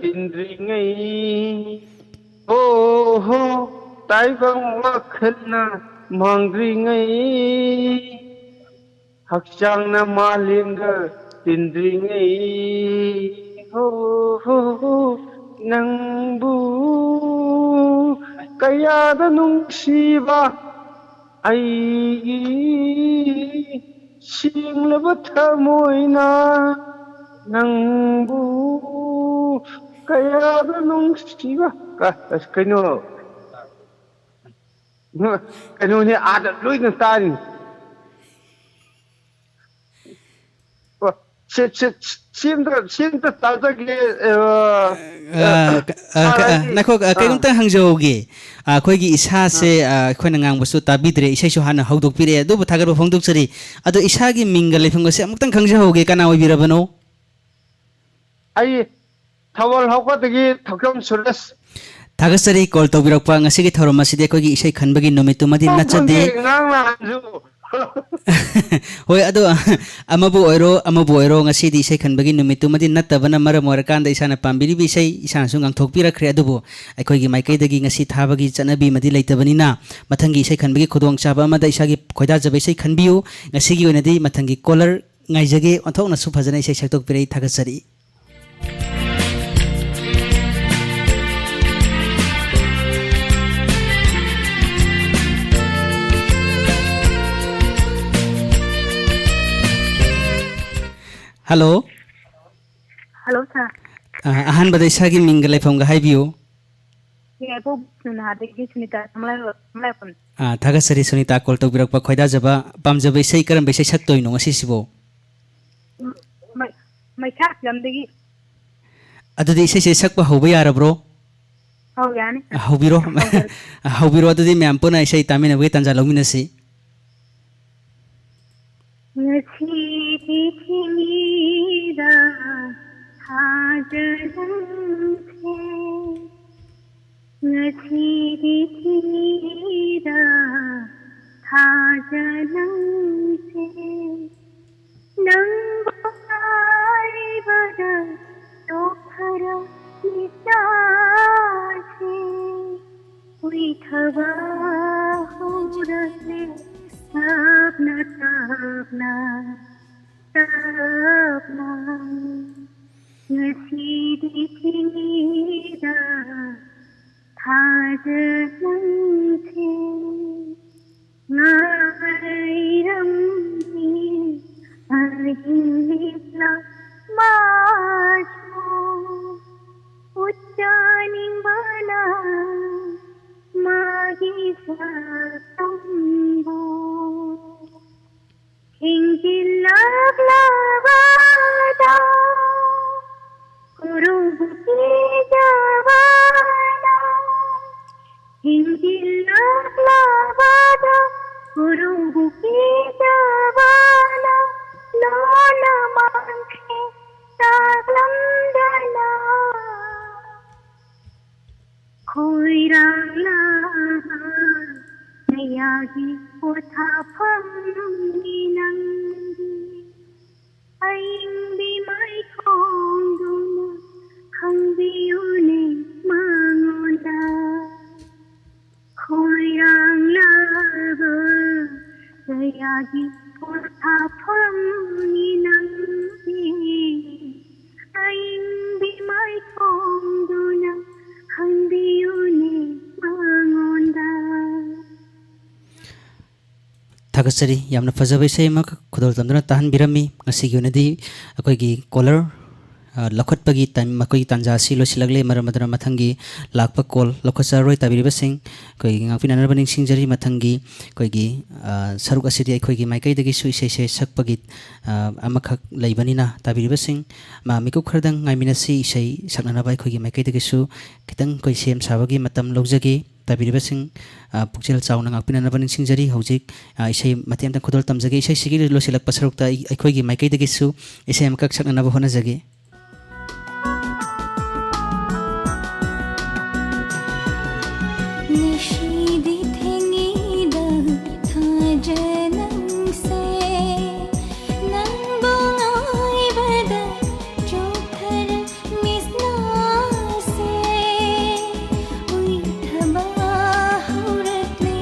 ꯇꯤꯟꯗ꯭ꯔꯤꯉꯩ, ꯍꯣ, ꯍꯣ, ꯇꯥꯏꯕꯪ ꯋꯥꯈꯜꯅ ꯃꯥꯡꯗ꯭ꯔꯤꯉꯩ, ꯍꯛꯆꯥꯡꯅ ꯃꯥꯂꯦꯝꯒ ꯇꯤꯟꯗ꯭ꯔꯤꯉꯩ, ꯍꯣ, ꯍꯣ, ꯍꯣ, ꯅꯪꯕꯨ ꯀꯌꯥꯗ ꯅꯨꯡꯁꯤꯕ, ꯑꯩꯒꯤ ꯁꯦꯡꯂꯕ ꯊꯃꯣꯏꯅ ꯅꯪꯕꯨ ꯀꯌꯥꯗ ꯅꯨꯡꯁꯤꯕ꯫ ꯀ-, ꯀꯩꯅꯣ, ꯀꯩꯅꯣꯅꯦ, ꯑꯥꯗ ꯂꯣꯏꯅ ꯇꯥꯔꯤ꯫ ꯑꯣ, ꯁꯤ, ꯁꯤ, ꯁꯤ ꯑꯝꯇ, ꯁꯤ ꯑꯝꯇ ꯇꯥꯖꯒꯦ, ꯑ, ꯑ, ꯑ, ꯀ-, ꯑ, ꯁꯥꯔ ꯀ-, ꯑ, ꯑꯩ, ꯉꯥꯏꯈꯣ, ꯑ, ꯑ, ꯀꯩꯅꯣꯝꯇ ꯍꯪꯖꯍꯧꯒꯦ꯫ ꯑ, ꯑꯩꯈꯣꯏꯒꯤ ꯏꯁꯥꯁꯦ, ꯑ, ꯑ, ꯑꯩꯈꯣꯏꯅ ꯉꯥꯡꯕꯁꯨ ꯇꯥꯕꯤꯗ꯭ꯔꯦ, ꯏꯁꯩꯁꯨ ꯍꯥꯟꯅ ꯍꯧꯗꯣꯛꯄꯤꯔꯛꯑꯦ, ꯑꯗꯨꯕꯨ ꯊꯥꯒꯠꯄ ꯐꯣꯡꯗꯣꯛꯆꯔꯤ꯫ ꯑꯗꯣ ꯏꯁꯥꯒꯤ ꯃꯤꯡꯒ ꯂꯩꯐꯝꯒꯁꯦ ꯑꯃꯨꯛꯇꯪ ꯈꯪꯖꯍꯧꯒꯦ, ꯀꯅꯥ ꯑꯣꯏꯕꯤꯔꯕꯅꯣ? ꯑꯩ ꯊꯧꯕꯥꯜ ꯍꯧꯀꯠꯇꯒꯤ ꯊꯧꯆꯝ ꯁꯨꯔꯦꯁ꯫ ꯊꯥꯒꯠꯆꯔꯤ call ꯇꯧꯕꯤꯔꯛꯄ꯫ ꯉꯁꯤꯒꯤ ꯊꯧꯔꯝ ꯑꯁꯤꯗꯤ ꯑꯩꯈꯣꯏꯒꯤ ꯏꯁꯩ ꯈꯟꯕꯒꯤ ꯅꯨꯃꯤꯠꯇꯨꯃꯗꯤ ꯅꯠꯆꯗꯦ꯫ ꯉꯔꯥꯡ ꯅꯍꯥꯟꯁꯨ꯫ ꯍꯣꯏ, ꯑꯗꯣ ꯑꯃꯕꯨ ꯑꯣꯏꯔꯣ, ꯑꯃꯕꯨ ꯑꯣꯏꯔꯣ, ꯉꯁꯤꯗꯤ ꯏꯁꯩ ꯈꯟꯕꯒꯤ ꯅꯨꯃꯤꯠꯇꯨꯃꯗꯤ ꯅꯠꯇꯕꯅ ꯃꯔꯝ ꯑꯣꯏꯔꯀꯥꯟꯗ ꯏꯁꯥꯅ ꯄꯥꯝꯕꯤꯔꯤꯕ ꯏꯁꯩ ꯏꯁꯥꯅꯁꯨ ꯉꯥꯡꯊꯣꯛꯄꯤꯔꯛꯈ꯭ꯔꯦ꯫ ꯑꯗꯨꯕꯨ ꯑꯩꯈꯣꯏꯒꯤ ꯃꯥꯏꯀꯩꯗꯒꯤ ꯉꯁꯤ ꯊꯥꯕꯒꯤ ꯆꯠꯅꯕꯤ ꯑꯃꯗꯤ ꯂꯩꯇꯕꯅꯤꯅ ꯃꯊꯪꯒꯤ ꯏꯁꯩ ꯈꯟꯕꯒꯤ ꯈꯨꯗꯣꯡꯆꯥꯕ ꯑꯃꯗ ꯏꯁꯥꯒꯤ ꯈꯣꯏꯗꯥꯖꯕ ꯏꯁꯩ ꯈꯟꯕꯤꯌꯨ꯫ ꯉꯁꯤꯒꯤ ꯑꯣꯏꯅꯗꯤ ꯃꯊꯪꯒꯤ caller ꯉꯥꯏꯖꯒꯦ꯫ ꯑꯣꯟꯊꯣꯛꯅꯁꯨ ꯐꯖꯅ ꯏꯁꯩ ꯁꯛꯇꯣꯛꯄꯤꯔꯛꯏ, ꯊꯥꯒꯠꯆꯔꯤ꯫ Hello꯫ Hello, sir꯫ ꯑ, ꯑꯍꯥꯟꯕꯗ ꯏꯁꯥꯒꯤ ꯃꯤꯡꯒ ꯂꯩꯐꯝꯒ ꯍꯥꯏꯕꯤꯌꯨ꯫ ꯌꯥꯏꯄꯣꯛ ꯁꯨꯅꯥꯗꯒꯤ ꯁꯨꯅꯤꯇꯥ ꯁꯃꯂꯥꯏ-, ꯁꯃꯂꯥꯏꯄꯝ꯫ ꯑ, ꯊꯥꯒꯠꯆꯔꯤ ꯁꯨꯅꯤꯇꯥ call ꯇꯧꯕꯤꯔꯛꯄ꯫ ꯈꯣꯏꯗꯥꯖꯕ, ꯄꯥꯝꯖꯕ ꯏꯁꯩ ꯀꯔꯝꯕ ꯏꯁꯩ ꯁꯛꯇꯣꯏꯅꯣ ꯉꯁꯤꯁꯤꯕꯨ? ꯃꯩ-, ꯃꯩꯁꯥ ꯐꯤꯂꯝꯗꯒꯤ꯫ ꯑꯗꯨꯗꯤ ꯏꯁꯩꯁꯦ ꯁꯛꯄ ꯍꯧꯕ ꯌꯥꯔꯕ꯭ꯔꯣ? ꯑꯧ, ꯌꯥꯅꯤ꯫ ꯑ, ꯍꯧꯕꯤꯔꯣ꯫ ꯍꯧꯖꯔꯦ꯫ ꯍꯧꯕꯤꯔꯣ, ꯑꯗꯨꯗꯤ ꯃꯌꯥꯝ ꯄꯨꯟꯅ ꯏꯁꯩ ꯇꯥꯃꯤꯟꯅꯕꯒꯤ ꯇꯥꯟꯖꯥ ꯂꯧꯃꯤꯟꯅꯁꯤ꯫ ꯉꯁꯤꯗꯤ ꯊꯤꯡꯂꯤꯗ ꯊꯥꯖꯅꯨꯁꯦ꯫ ꯉꯁꯤꯗꯤ ꯊꯤꯡꯂꯤꯗ ꯊꯥꯖꯅꯨꯁꯦ꯫ ꯅꯪꯕꯨ ꯉꯥꯏꯕꯗ ꯆꯣꯛꯊꯔꯛꯂꯤ ꯏꯁꯥꯁꯦ꯫ ꯎꯏꯊꯕ ꯍꯧꯔꯛꯂꯦ ꯇꯞꯅ ꯇꯞꯅ, ꯇꯞꯅ꯫ ꯉꯁꯤꯗꯤ ꯊꯤꯡꯂꯤꯗ ꯊꯥꯖꯅꯨꯁꯦ꯫ ꯁꯛꯇꯝꯕꯨ ꯊꯤꯡꯖꯤꯜꯂꯛꯂꯕꯗ ꯎꯔꯨꯕ ꯀꯤꯖꯕꯅ, ꯊꯤꯡꯖꯤꯜꯂꯛꯂꯕꯗ ꯎꯔꯨꯕ ꯀꯤꯖꯕꯅ ꯂꯣꯟꯅ ꯃꯥꯡꯈꯤ ꯇꯥꯛꯂꯝꯗꯅ꯫ ꯈꯣꯏꯔꯥꯡꯂꯕ ꯃꯌꯥꯒꯤ ꯄꯣꯊꯥꯐꯝꯅꯤ ꯅꯪꯒꯤ꯫ ꯑꯏꯪꯕꯤ ꯃꯥꯏꯊꯣꯡꯗꯨꯅ ꯈꯪꯕꯤꯌꯨꯅꯦ ꯃꯉꯣꯟꯗ꯫ ꯈꯣꯏꯔꯥꯡꯂꯕ ꯀꯌꯥꯒꯤ ꯄꯣꯊꯥꯐꯝꯅꯤ ꯅꯪꯗꯤ꯫ ꯑꯏꯪꯕꯤ ꯃꯥꯏꯊꯣꯡꯗꯨꯅ ꯍꯪꯕꯤꯌꯨꯅꯦ ꯃꯉꯣꯟꯗ꯫ ꯊꯥꯒꯠꯆꯔꯤ꯫ ꯌꯥꯝꯅ ꯐꯖꯕ ꯏꯁꯩ ꯑꯃꯈꯛ ꯈꯨꯗꯣꯜ ꯇꯝꯗꯨꯅ ꯇꯥꯍꯟꯕꯤꯔꯝꯃꯤ꯫ ꯉꯁꯤꯒꯤ ꯑꯣꯏꯅꯗꯤ ꯑꯩꯈꯣꯏꯒꯤ ꯀꯣꯂꯔ, ꯑ, ꯂꯧꯈꯠꯄꯒꯤ ꯇꯥꯏꯝ, ꯃꯈꯣꯏꯒꯤ ꯇꯥꯟꯖꯥ ꯑꯁꯤ ꯂꯣꯏꯁꯤꯜꯂꯛꯂꯦ꯫ ꯃꯔꯝ ꯑꯗꯨꯅ ꯃꯊꯪꯒꯤ ꯂꯥꯛꯄ ꯀꯣꯜ ꯂꯧꯈꯠꯆꯔꯔꯣꯏ꯫ ꯇꯥꯕꯤꯔꯤꯕꯁꯤꯡ, ꯑꯩꯈꯣꯏꯒꯤ ꯉꯥꯛꯄꯤꯅꯅꯕ ꯅꯤꯡꯁꯤꯡꯖꯔꯤ꯫ ꯃꯊꯪꯒꯤ ꯑꯩꯈꯣꯏꯒꯤ, ꯑ, ꯁꯔꯨꯛ ꯑꯁꯤꯗꯤ ꯑꯩꯈꯣꯏꯒꯤ ꯃꯥꯏꯀꯩꯗꯒꯤꯁꯨ ꯏꯁꯩꯁꯦ ꯁꯛꯄꯒꯤ, ꯑ, ꯑꯃꯈꯛ ꯂꯩꯕꯅꯤꯅ, ꯇꯥꯕꯤꯔꯤꯕꯁꯤꯡ, ꯃꯥ ꯃꯤꯀꯨꯞ ꯈꯔꯗꯪ ꯉꯥꯏꯃꯤꯟꯅꯁꯤ꯫ ꯏꯁꯩ ꯁꯛꯅꯅꯕ ꯑꯩꯈꯣꯏꯒꯤ ꯃꯥꯏꯀꯩꯗꯒꯤꯁꯨ ꯈꯤꯇꯪ ꯑꯩꯈꯣꯏ ꯁꯦꯝ ꯁꯥꯕꯒꯤ ꯃꯇꯝ ꯂꯧꯖꯒꯦ꯫ ꯇꯥꯕꯤꯔꯤꯕꯁꯤꯡ, ꯑ, ꯄꯨꯛꯆꯦꯜ ꯆꯥꯎꯅ ꯉꯥꯛꯄꯤꯅꯅꯕ ꯅꯤꯡꯁꯤꯡꯖꯔꯤ꯫ ꯍꯧꯖꯤꯛ, ꯑ, ꯏꯁꯩ ꯃꯇꯦꯛ ꯑꯃꯇꯪ ꯈꯨꯗꯣꯜ ꯇꯝꯖꯒꯦ꯫ ꯏꯁꯩꯁꯤꯒꯤ ꯂꯣꯏꯁꯤꯜꯂꯛꯄ ꯁꯔꯨꯛꯇ ꯑꯩ, ꯑꯩꯈꯣꯏꯒꯤ ꯃꯥꯏꯀꯩꯗꯒꯤꯁꯨ ꯏꯁꯩ ꯑꯃꯈꯛ ꯁꯛꯅꯅꯕ ꯍꯣꯠꯅꯖꯒꯦ꯫ ꯉꯁꯤꯗꯤ ꯊꯦꯡꯉꯤꯗ ꯊꯥꯖꯅꯪꯁꯦ, ꯅꯪꯕꯨ ꯉꯥꯏꯕꯗ ꯆꯣꯛꯊꯔ ꯃꯤꯠꯅꯥꯁꯦ ꯎꯏꯊꯕ ꯍꯧꯔꯛꯂꯦ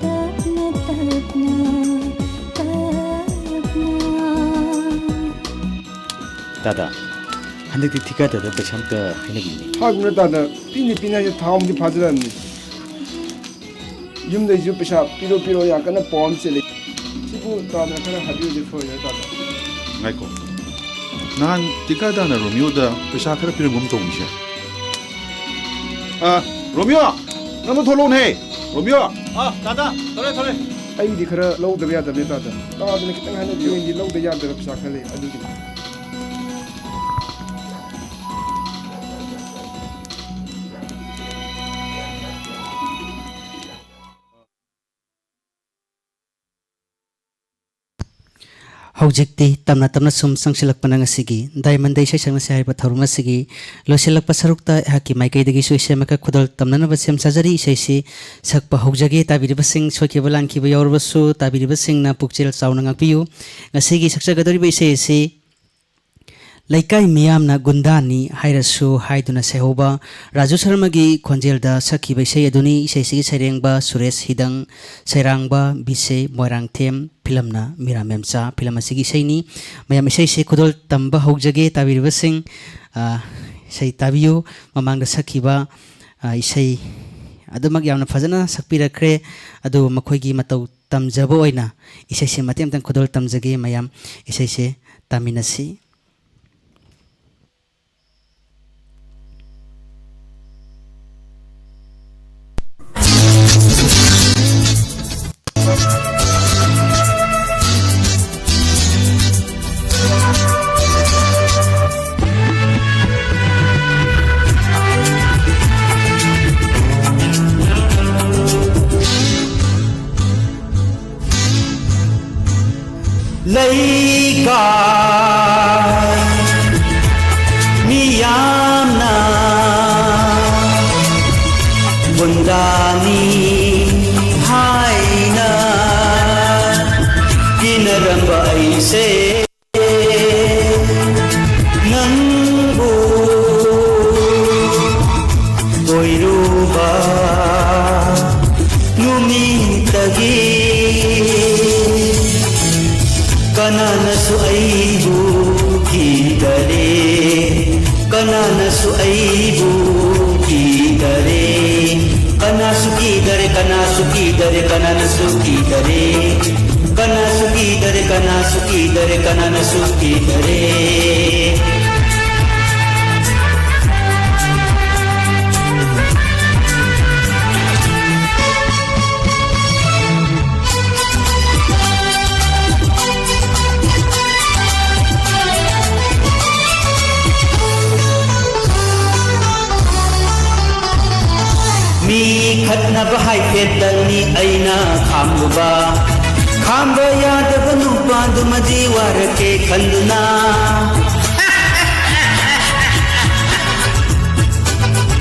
ꯇꯞꯅ ꯇꯞꯅ ꯇꯞꯅ꯫ ꯇꯥꯗ, ꯍꯟꯗꯛꯇꯤ ꯊꯤꯀꯥꯗꯔꯗ ꯄꯩꯁꯥ ꯑꯝꯇ ꯍꯥꯏꯅꯕꯤꯌꯨꯅꯦ꯫ ꯍꯥꯏꯒꯨꯝꯅ ꯇꯥꯗ, ꯄꯤꯅꯤ ꯄꯤꯅꯤ ꯍꯥꯏꯁꯦ ꯊꯥ ꯑꯍꯨꯝꯗꯤ ꯐꯥꯖꯤꯜꯂꯛꯑꯕꯅꯤ꯫ ꯌꯨꯝꯗꯩꯁꯨ ꯄꯩꯁꯥ ꯄꯤꯔꯣ ꯄꯤꯔꯣ ꯌꯥꯝ ꯀꯟꯅ ꯄꯥꯎ ꯑꯃ ꯆꯦꯜꯂꯤ꯫ ꯁꯤꯕꯨ ꯇꯥꯗꯅ ꯈꯔ ꯍꯥꯏꯕꯤꯔꯗꯤ ꯐꯔꯣꯏꯗ꯭ꯔꯥ ꯇꯥꯗ? ꯉꯥꯏꯈꯣ꯫ ꯅꯍꯥꯟ ꯇꯤꯀꯥꯗꯥꯅ ꯔꯣꯃꯤꯌꯣꯗ ꯄꯩꯁꯥ ꯈꯔ ꯄꯤꯔꯝꯒꯨꯝ ꯇꯧꯕꯅꯤꯁꯦ꯫ ꯑ, ꯔꯣꯃꯤꯌꯣ! ꯅꯪ ꯑꯃ ꯊꯣꯛꯂꯛꯎꯅꯦꯍꯦ! ꯔꯣꯃꯤꯌꯣ! ꯑꯥ, ꯇꯥꯗ! ꯊꯣꯔꯦ, ꯊꯣꯔꯦ꯫ ꯑꯩꯒꯤꯗꯤ ꯈꯔ ꯂꯧꯗꯕ ꯌꯥꯗꯕꯅꯦ, ꯇꯥꯗ꯫ ꯇꯥꯗꯅ ꯈꯤꯇꯪ ꯍꯥꯏꯅꯕꯤꯌꯨ꯫ ꯍꯌꯦꯡꯗꯤ ꯂꯧꯗ ꯌꯥꯗꯕ ꯄꯩꯁꯥ ꯈꯔ ꯂꯩ, ꯑꯗꯨꯒꯤꯅꯤ꯫ ꯍꯧꯖꯤꯛꯇꯤ ꯇꯞꯅ ꯇꯞꯅ ꯁꯨꯝ ꯆꯪꯁꯤꯜꯂꯛꯄꯅ ꯉꯁꯤꯒꯤ ꯗꯥꯏꯃꯟꯗ ꯏꯁꯩ ꯁꯛꯅꯁꯤ ꯍꯥꯏꯔꯤꯕ ꯊꯧꯔꯝ ꯑꯁꯤꯒꯤ ꯂꯣꯏꯁꯤꯜꯂꯛꯄ ꯁꯔꯨꯛꯇ ꯑꯩꯍꯥꯛꯀꯤ ꯃꯥꯏꯀꯩꯗꯒꯤꯁꯨ ꯏꯁꯩ ꯑꯃꯈꯛ ꯈꯨꯗꯣꯜ ꯇꯝꯅꯅꯕ ꯁꯦꯝ ꯁꯥꯖꯔꯤ꯫ ꯏꯁꯩꯁꯤ ꯁꯛꯄ ꯍꯧꯖꯒꯦ꯫ ꯇꯥꯕꯤꯔꯤꯕꯁꯤꯡ ꯁꯣꯏꯈꯤꯕ ꯂꯥꯟꯈꯤꯕ ꯌꯥꯎꯔꯕꯁꯨ ꯇꯥꯕꯤꯔꯤꯕꯁꯤꯡꯅ ꯄꯨꯛꯆꯦꯜ ꯆꯥꯎꯅ ꯉꯥꯛꯄꯤꯌꯨ꯫ ꯉꯁꯤꯒꯤ ꯁꯛꯆꯒꯗꯧꯔꯤꯕ ꯏꯁꯩ ꯑꯁꯤ ꯂꯩꯀꯥꯏ ꯃꯤꯌꯥꯝꯅ ꯒꯨꯟꯗꯥꯅꯤ ꯍꯥꯏꯔꯁꯨ ꯍꯥꯏꯗꯨꯅ ꯁꯩꯍꯧꯕ ꯔꯥꯖꯨ ꯁꯔꯃꯒꯤ ꯈꯣꯟꯖꯦꯜꯗ ꯁꯛꯈꯤꯕ ꯏꯁꯩ ꯑꯗꯨꯅꯤ꯫ ꯏꯁꯩꯁꯤꯒꯤ ꯁꯩꯔꯦꯡꯕ ꯁꯨꯔꯦꯁ ꯍꯤꯗꯪ, ꯁꯩꯔꯥꯡꯕ ꯕꯤꯁꯦ ꯃꯣꯏꯔꯥꯡꯊꯦꯝ, ꯐꯤꯂꯝꯅ ꯃꯤꯔꯥꯃꯦꯝꯆꯥ꯫ ꯐꯤꯂꯝ ꯑꯁꯤꯒꯤ ꯏꯁꯩꯅꯤ꯫ ꯃꯌꯥꯝ ꯏꯁꯩꯁꯤ ꯈꯨꯗꯣꯜ ꯇꯝꯕ ꯍꯧꯖꯒꯦ꯫ ꯇꯥꯕꯤꯔꯤꯕꯁꯤꯡ, ꯑ, ꯏꯁꯩ ꯇꯥꯕꯤꯌꯨ꯫ ꯃꯃꯥꯡꯗ ꯁꯛꯈꯤꯕ, ꯑ, ꯏꯁꯩ ꯑꯗꯨꯃꯛ ꯌꯥꯝꯅ ꯐꯖꯅ ꯁꯛꯄꯤꯔꯛꯈ꯭ꯔꯦ꯫ ꯑꯗꯨꯕꯨ ꯃꯈꯣꯏꯒꯤ ꯃꯇꯧ ꯇꯝꯖꯕ ꯑꯣꯏꯅ ꯏꯁꯩꯁꯦ ꯃꯇꯦꯛ ꯑꯃꯇꯪ ꯈꯨꯗꯣꯜ ꯇꯝꯖꯒꯦ꯫ ꯃꯌꯥꯝ ꯏꯁꯩꯁꯦ ꯇꯥꯃꯤꯟꯅꯁꯤ꯫ ꯂꯩꯀꯥꯏ ꯃꯤꯌꯥꯝꯅ ꯒꯨꯟꯗꯥꯅꯤ ꯍꯥꯏꯅ ꯀꯤꯅꯔꯝꯕ ꯑꯩꯁꯦ ꯅꯪꯕꯨ ꯀꯣꯏꯔꯨꯕ ꯅꯨꯃꯤꯠꯇꯒꯤ ꯀꯅꯥꯅꯁꯨ ꯑꯩꯕꯨ ꯀꯤꯗꯔꯦ, ꯀꯅꯥꯅꯁꯨ ꯑꯩꯕꯨ ꯀꯤꯗꯔꯦ꯫ ꯀꯅꯥꯁꯨ ꯀꯤꯗꯔꯦ, ꯀꯅꯥꯁꯨ ꯀꯤꯗꯔꯦ, ꯀꯅꯥꯅꯁꯨ ꯀꯤꯗꯔꯦ꯫ ꯀꯅꯥꯁꯨ ꯀꯤꯗꯔꯦ, ꯀꯅꯥꯁꯨ ꯀꯤꯗꯔꯦ, ꯀꯅꯥꯅꯁꯨ ꯀꯤꯗꯔꯦ꯫ ꯍꯦꯛꯇꯅꯤ ꯑꯩꯅ ꯈꯥꯝꯂꯨꯕ, ꯈꯥꯝꯕ ꯌꯥꯗꯕ ꯅꯨꯄꯥꯗꯨꯃꯗꯤ ꯋꯥꯔꯛꯀꯦ ꯈꯟꯗꯨꯅ꯫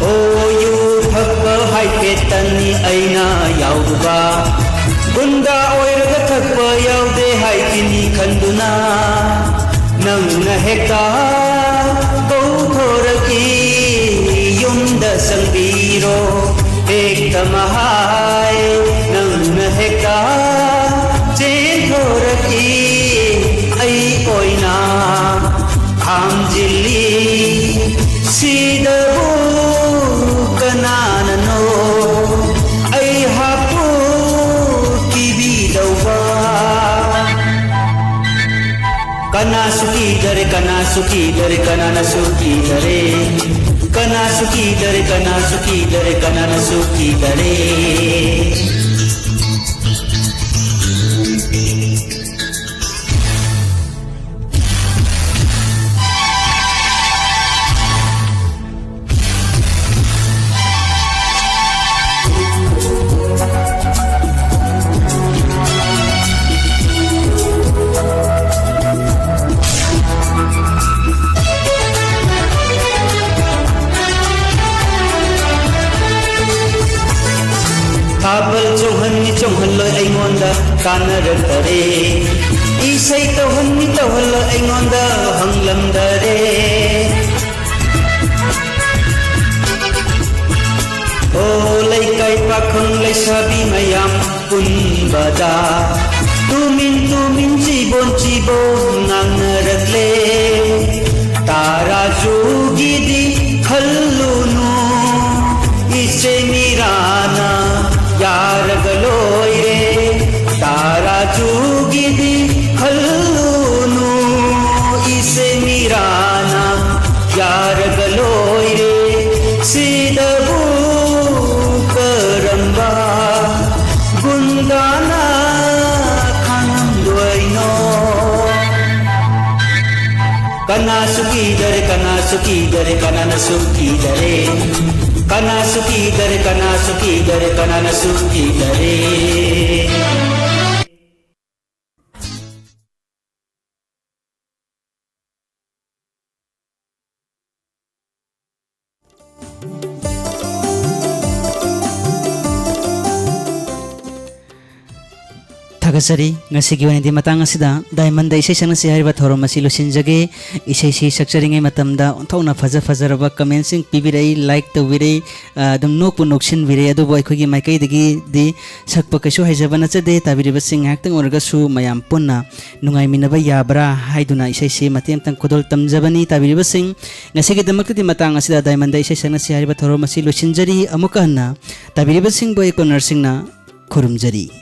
ꯑꯣ, ꯌꯨ ꯊꯛꯄ ꯍꯥꯏꯐꯦꯠꯇꯅꯤ ꯑꯩꯅ ꯌꯥꯎꯔꯨꯕ, ꯒꯨꯟꯗꯥ ꯑꯣꯏꯔꯒ ꯊꯛꯄ ꯌꯥꯎꯗꯦ ꯍꯥꯏꯈꯤꯅꯤ ꯈꯟꯗꯨꯅ꯫ ꯅꯪꯅ ꯍꯦꯛꯇ ꯀꯧꯊꯣꯔꯛꯏ, ꯌꯨꯝꯗ ꯆꯪꯕꯤꯔꯣ, ꯍꯦꯛꯇ ꯃꯍꯥꯏ꯫ ꯅꯪꯅ ꯍꯦꯛꯇ ꯆꯦꯟꯊꯣꯔꯛꯏ, ꯑꯩ ꯑꯣꯏꯅ ꯈꯥꯝꯖꯤꯜꯂꯤ꯫ ꯁꯤꯗꯕꯨ ꯀꯅꯥꯅꯅꯣ ꯑꯩꯍꯥꯛꯄꯨ ꯀꯤꯕꯤꯗꯧꯕ? ꯀꯅꯥꯁꯨ ꯀꯤꯗꯔꯦ, ꯀꯅꯥꯁꯨ ꯀꯤꯗꯔꯦ, ꯀꯅꯥꯅꯁꯨ ꯀꯤꯗꯔꯦ꯫ ꯀꯅꯥꯁꯨ ꯀꯤꯗꯔꯦ, ꯀꯅꯥꯁꯨ ꯀꯤꯗꯔꯦ, ꯀꯅꯥꯅꯁꯨ ꯀꯤꯗꯔꯦ꯫ ꯊꯥꯕꯜ ꯆꯣꯡꯍꯟꯅꯤ ꯆꯣꯡꯍꯜꯂꯣꯏ ꯑꯩꯉꯣꯟꯗ ꯀꯥꯟꯅꯔꯛꯇꯔꯦ꯫ ꯏꯁꯩ ꯇꯧꯍꯟꯅꯤ ꯇꯧꯍꯜꯂꯣꯏ ꯑꯩꯉꯣꯟꯗ ꯍꯪꯂꯝꯗꯔꯦ꯫ ꯑꯣ, ꯂꯩꯀꯥꯏ ꯄꯥꯈꯪ ꯂꯩꯁꯥꯕꯤ ꯃꯌꯥꯝ ꯄꯨꯟꯕꯗ ꯇꯨꯃꯤꯟ ꯇꯨꯃꯤꯟ ꯆꯤꯕꯣꯟ ꯆꯤꯕꯣꯟ ꯉꯥꯡꯅꯔꯛꯂꯦ꯫ ꯇꯔꯥꯖꯨꯒꯤꯗꯤ ꯈꯜꯂꯨꯅꯨ, ꯏꯆꯦ ꯃꯤꯔꯥꯅ ꯌꯥꯔꯒ ꯂꯣꯏꯔꯦ꯫ ꯇꯔꯥꯖꯨꯒꯤꯗꯤ ꯈꯜꯂꯨꯅꯨ, ꯏꯆꯦ ꯃꯤꯔꯥꯅ ꯌꯥꯔꯒ ꯂꯣꯏꯔꯦ꯫ ꯁꯤꯗꯕꯨ ꯀꯔꯝꯕ ꯒꯨꯟꯗꯥꯅ ꯈꯪꯂꯝꯗꯣꯏꯅꯣ? ꯀꯅꯥꯁꯨ ꯀꯤꯗꯔꯦ, ꯀꯅꯥꯁꯨ ꯀꯤꯗꯔꯦ, ꯀꯅꯥꯅꯁꯨ ꯀꯤꯗꯔꯦ꯫ ꯀꯅꯥꯁꯨ ꯀꯤꯗꯔꯦ, ꯀꯅꯥꯁꯨ ꯀꯤꯗꯔꯦ, ꯀꯅꯥꯅꯁꯨ ꯀꯤꯗꯔꯦ꯫ ꯊꯥꯒꯠꯆꯔꯤ꯫ ꯉꯁꯤꯒꯤ ꯑꯣꯏꯅꯗꯤ ꯃꯇꯥꯡ ꯑꯁꯤꯗ ꯗꯥꯏꯃꯟꯗ ꯏꯁꯩ ꯁꯛꯅꯁꯤ ꯍꯥꯏꯔꯤꯕ ꯊꯧꯔꯝ ꯑꯁꯤ ꯂꯣꯏꯁꯤꯟꯖꯒꯦ꯫ ꯏꯁꯩꯁꯤ ꯁꯛꯆꯔꯤꯉꯩ ꯃꯇꯝꯗ ꯑꯣꯟꯊꯣꯛꯅ ꯐꯖ ꯐꯖꯔꯕ ꯀꯃꯦꯟꯁꯤꯡ ꯄꯤꯕꯤꯔꯛꯏ, ꯂꯥꯏꯛ ꯇꯧꯕꯤꯔꯛꯏ, ꯑ, ꯑꯗꯨꯝ ꯅꯣꯛꯄꯨ ꯅꯣꯛꯁꯤꯟꯕꯤꯔꯛꯏ꯫ ꯑꯗꯨꯕꯨ ꯑꯩꯈꯣꯏꯒꯤ ꯃꯥꯏꯀꯩꯗꯒꯤꯗꯤ ꯁꯛꯄ ꯀꯩꯁꯨ ꯍꯩꯖꯕ ꯅꯠꯆꯗꯦ꯫ ꯇꯥꯕꯤꯔꯤꯕꯁꯤꯡ ꯉꯥꯏꯍꯥꯛꯇꯪ ꯑꯣꯏꯔꯒꯁꯨ ꯃꯌꯥꯝ ꯄꯨꯟꯅ ꯅꯨꯡꯉꯥꯏꯃꯤꯟꯅꯕ ꯌꯥꯕ꯭ꯔꯥ ꯍꯥꯏꯗꯨꯅ ꯏꯁꯩꯁꯤ ꯃꯇꯦꯛ ꯑꯃꯇꯪ ꯈꯨꯗꯣꯜ ꯇꯝꯖꯕꯅꯤ꯫ ꯇꯥꯕꯤꯔꯤꯕꯁꯤꯡ, ꯉꯁꯤꯒꯤꯗꯃꯛꯇꯗꯤ ꯃꯇꯥꯡ ꯑꯁꯤꯗ ꯗꯥꯏꯃꯟꯗ ꯏꯁꯩ ꯁꯛꯅꯁꯤ ꯍꯥꯏꯔꯤꯕ ꯊꯧꯔꯝ ꯑꯁꯤ ꯂꯣꯏꯁꯤꯟꯖꯔꯤ꯫ ꯑꯃꯨꯛꯀ ꯍꯟꯅ ꯇꯥꯕꯤꯔꯤꯕꯁꯤꯡꯕꯨ ꯑꯩ ꯀꯣꯅꯔꯁꯤꯡꯅ ꯈꯨꯔꯨꯝꯖꯔꯤ꯫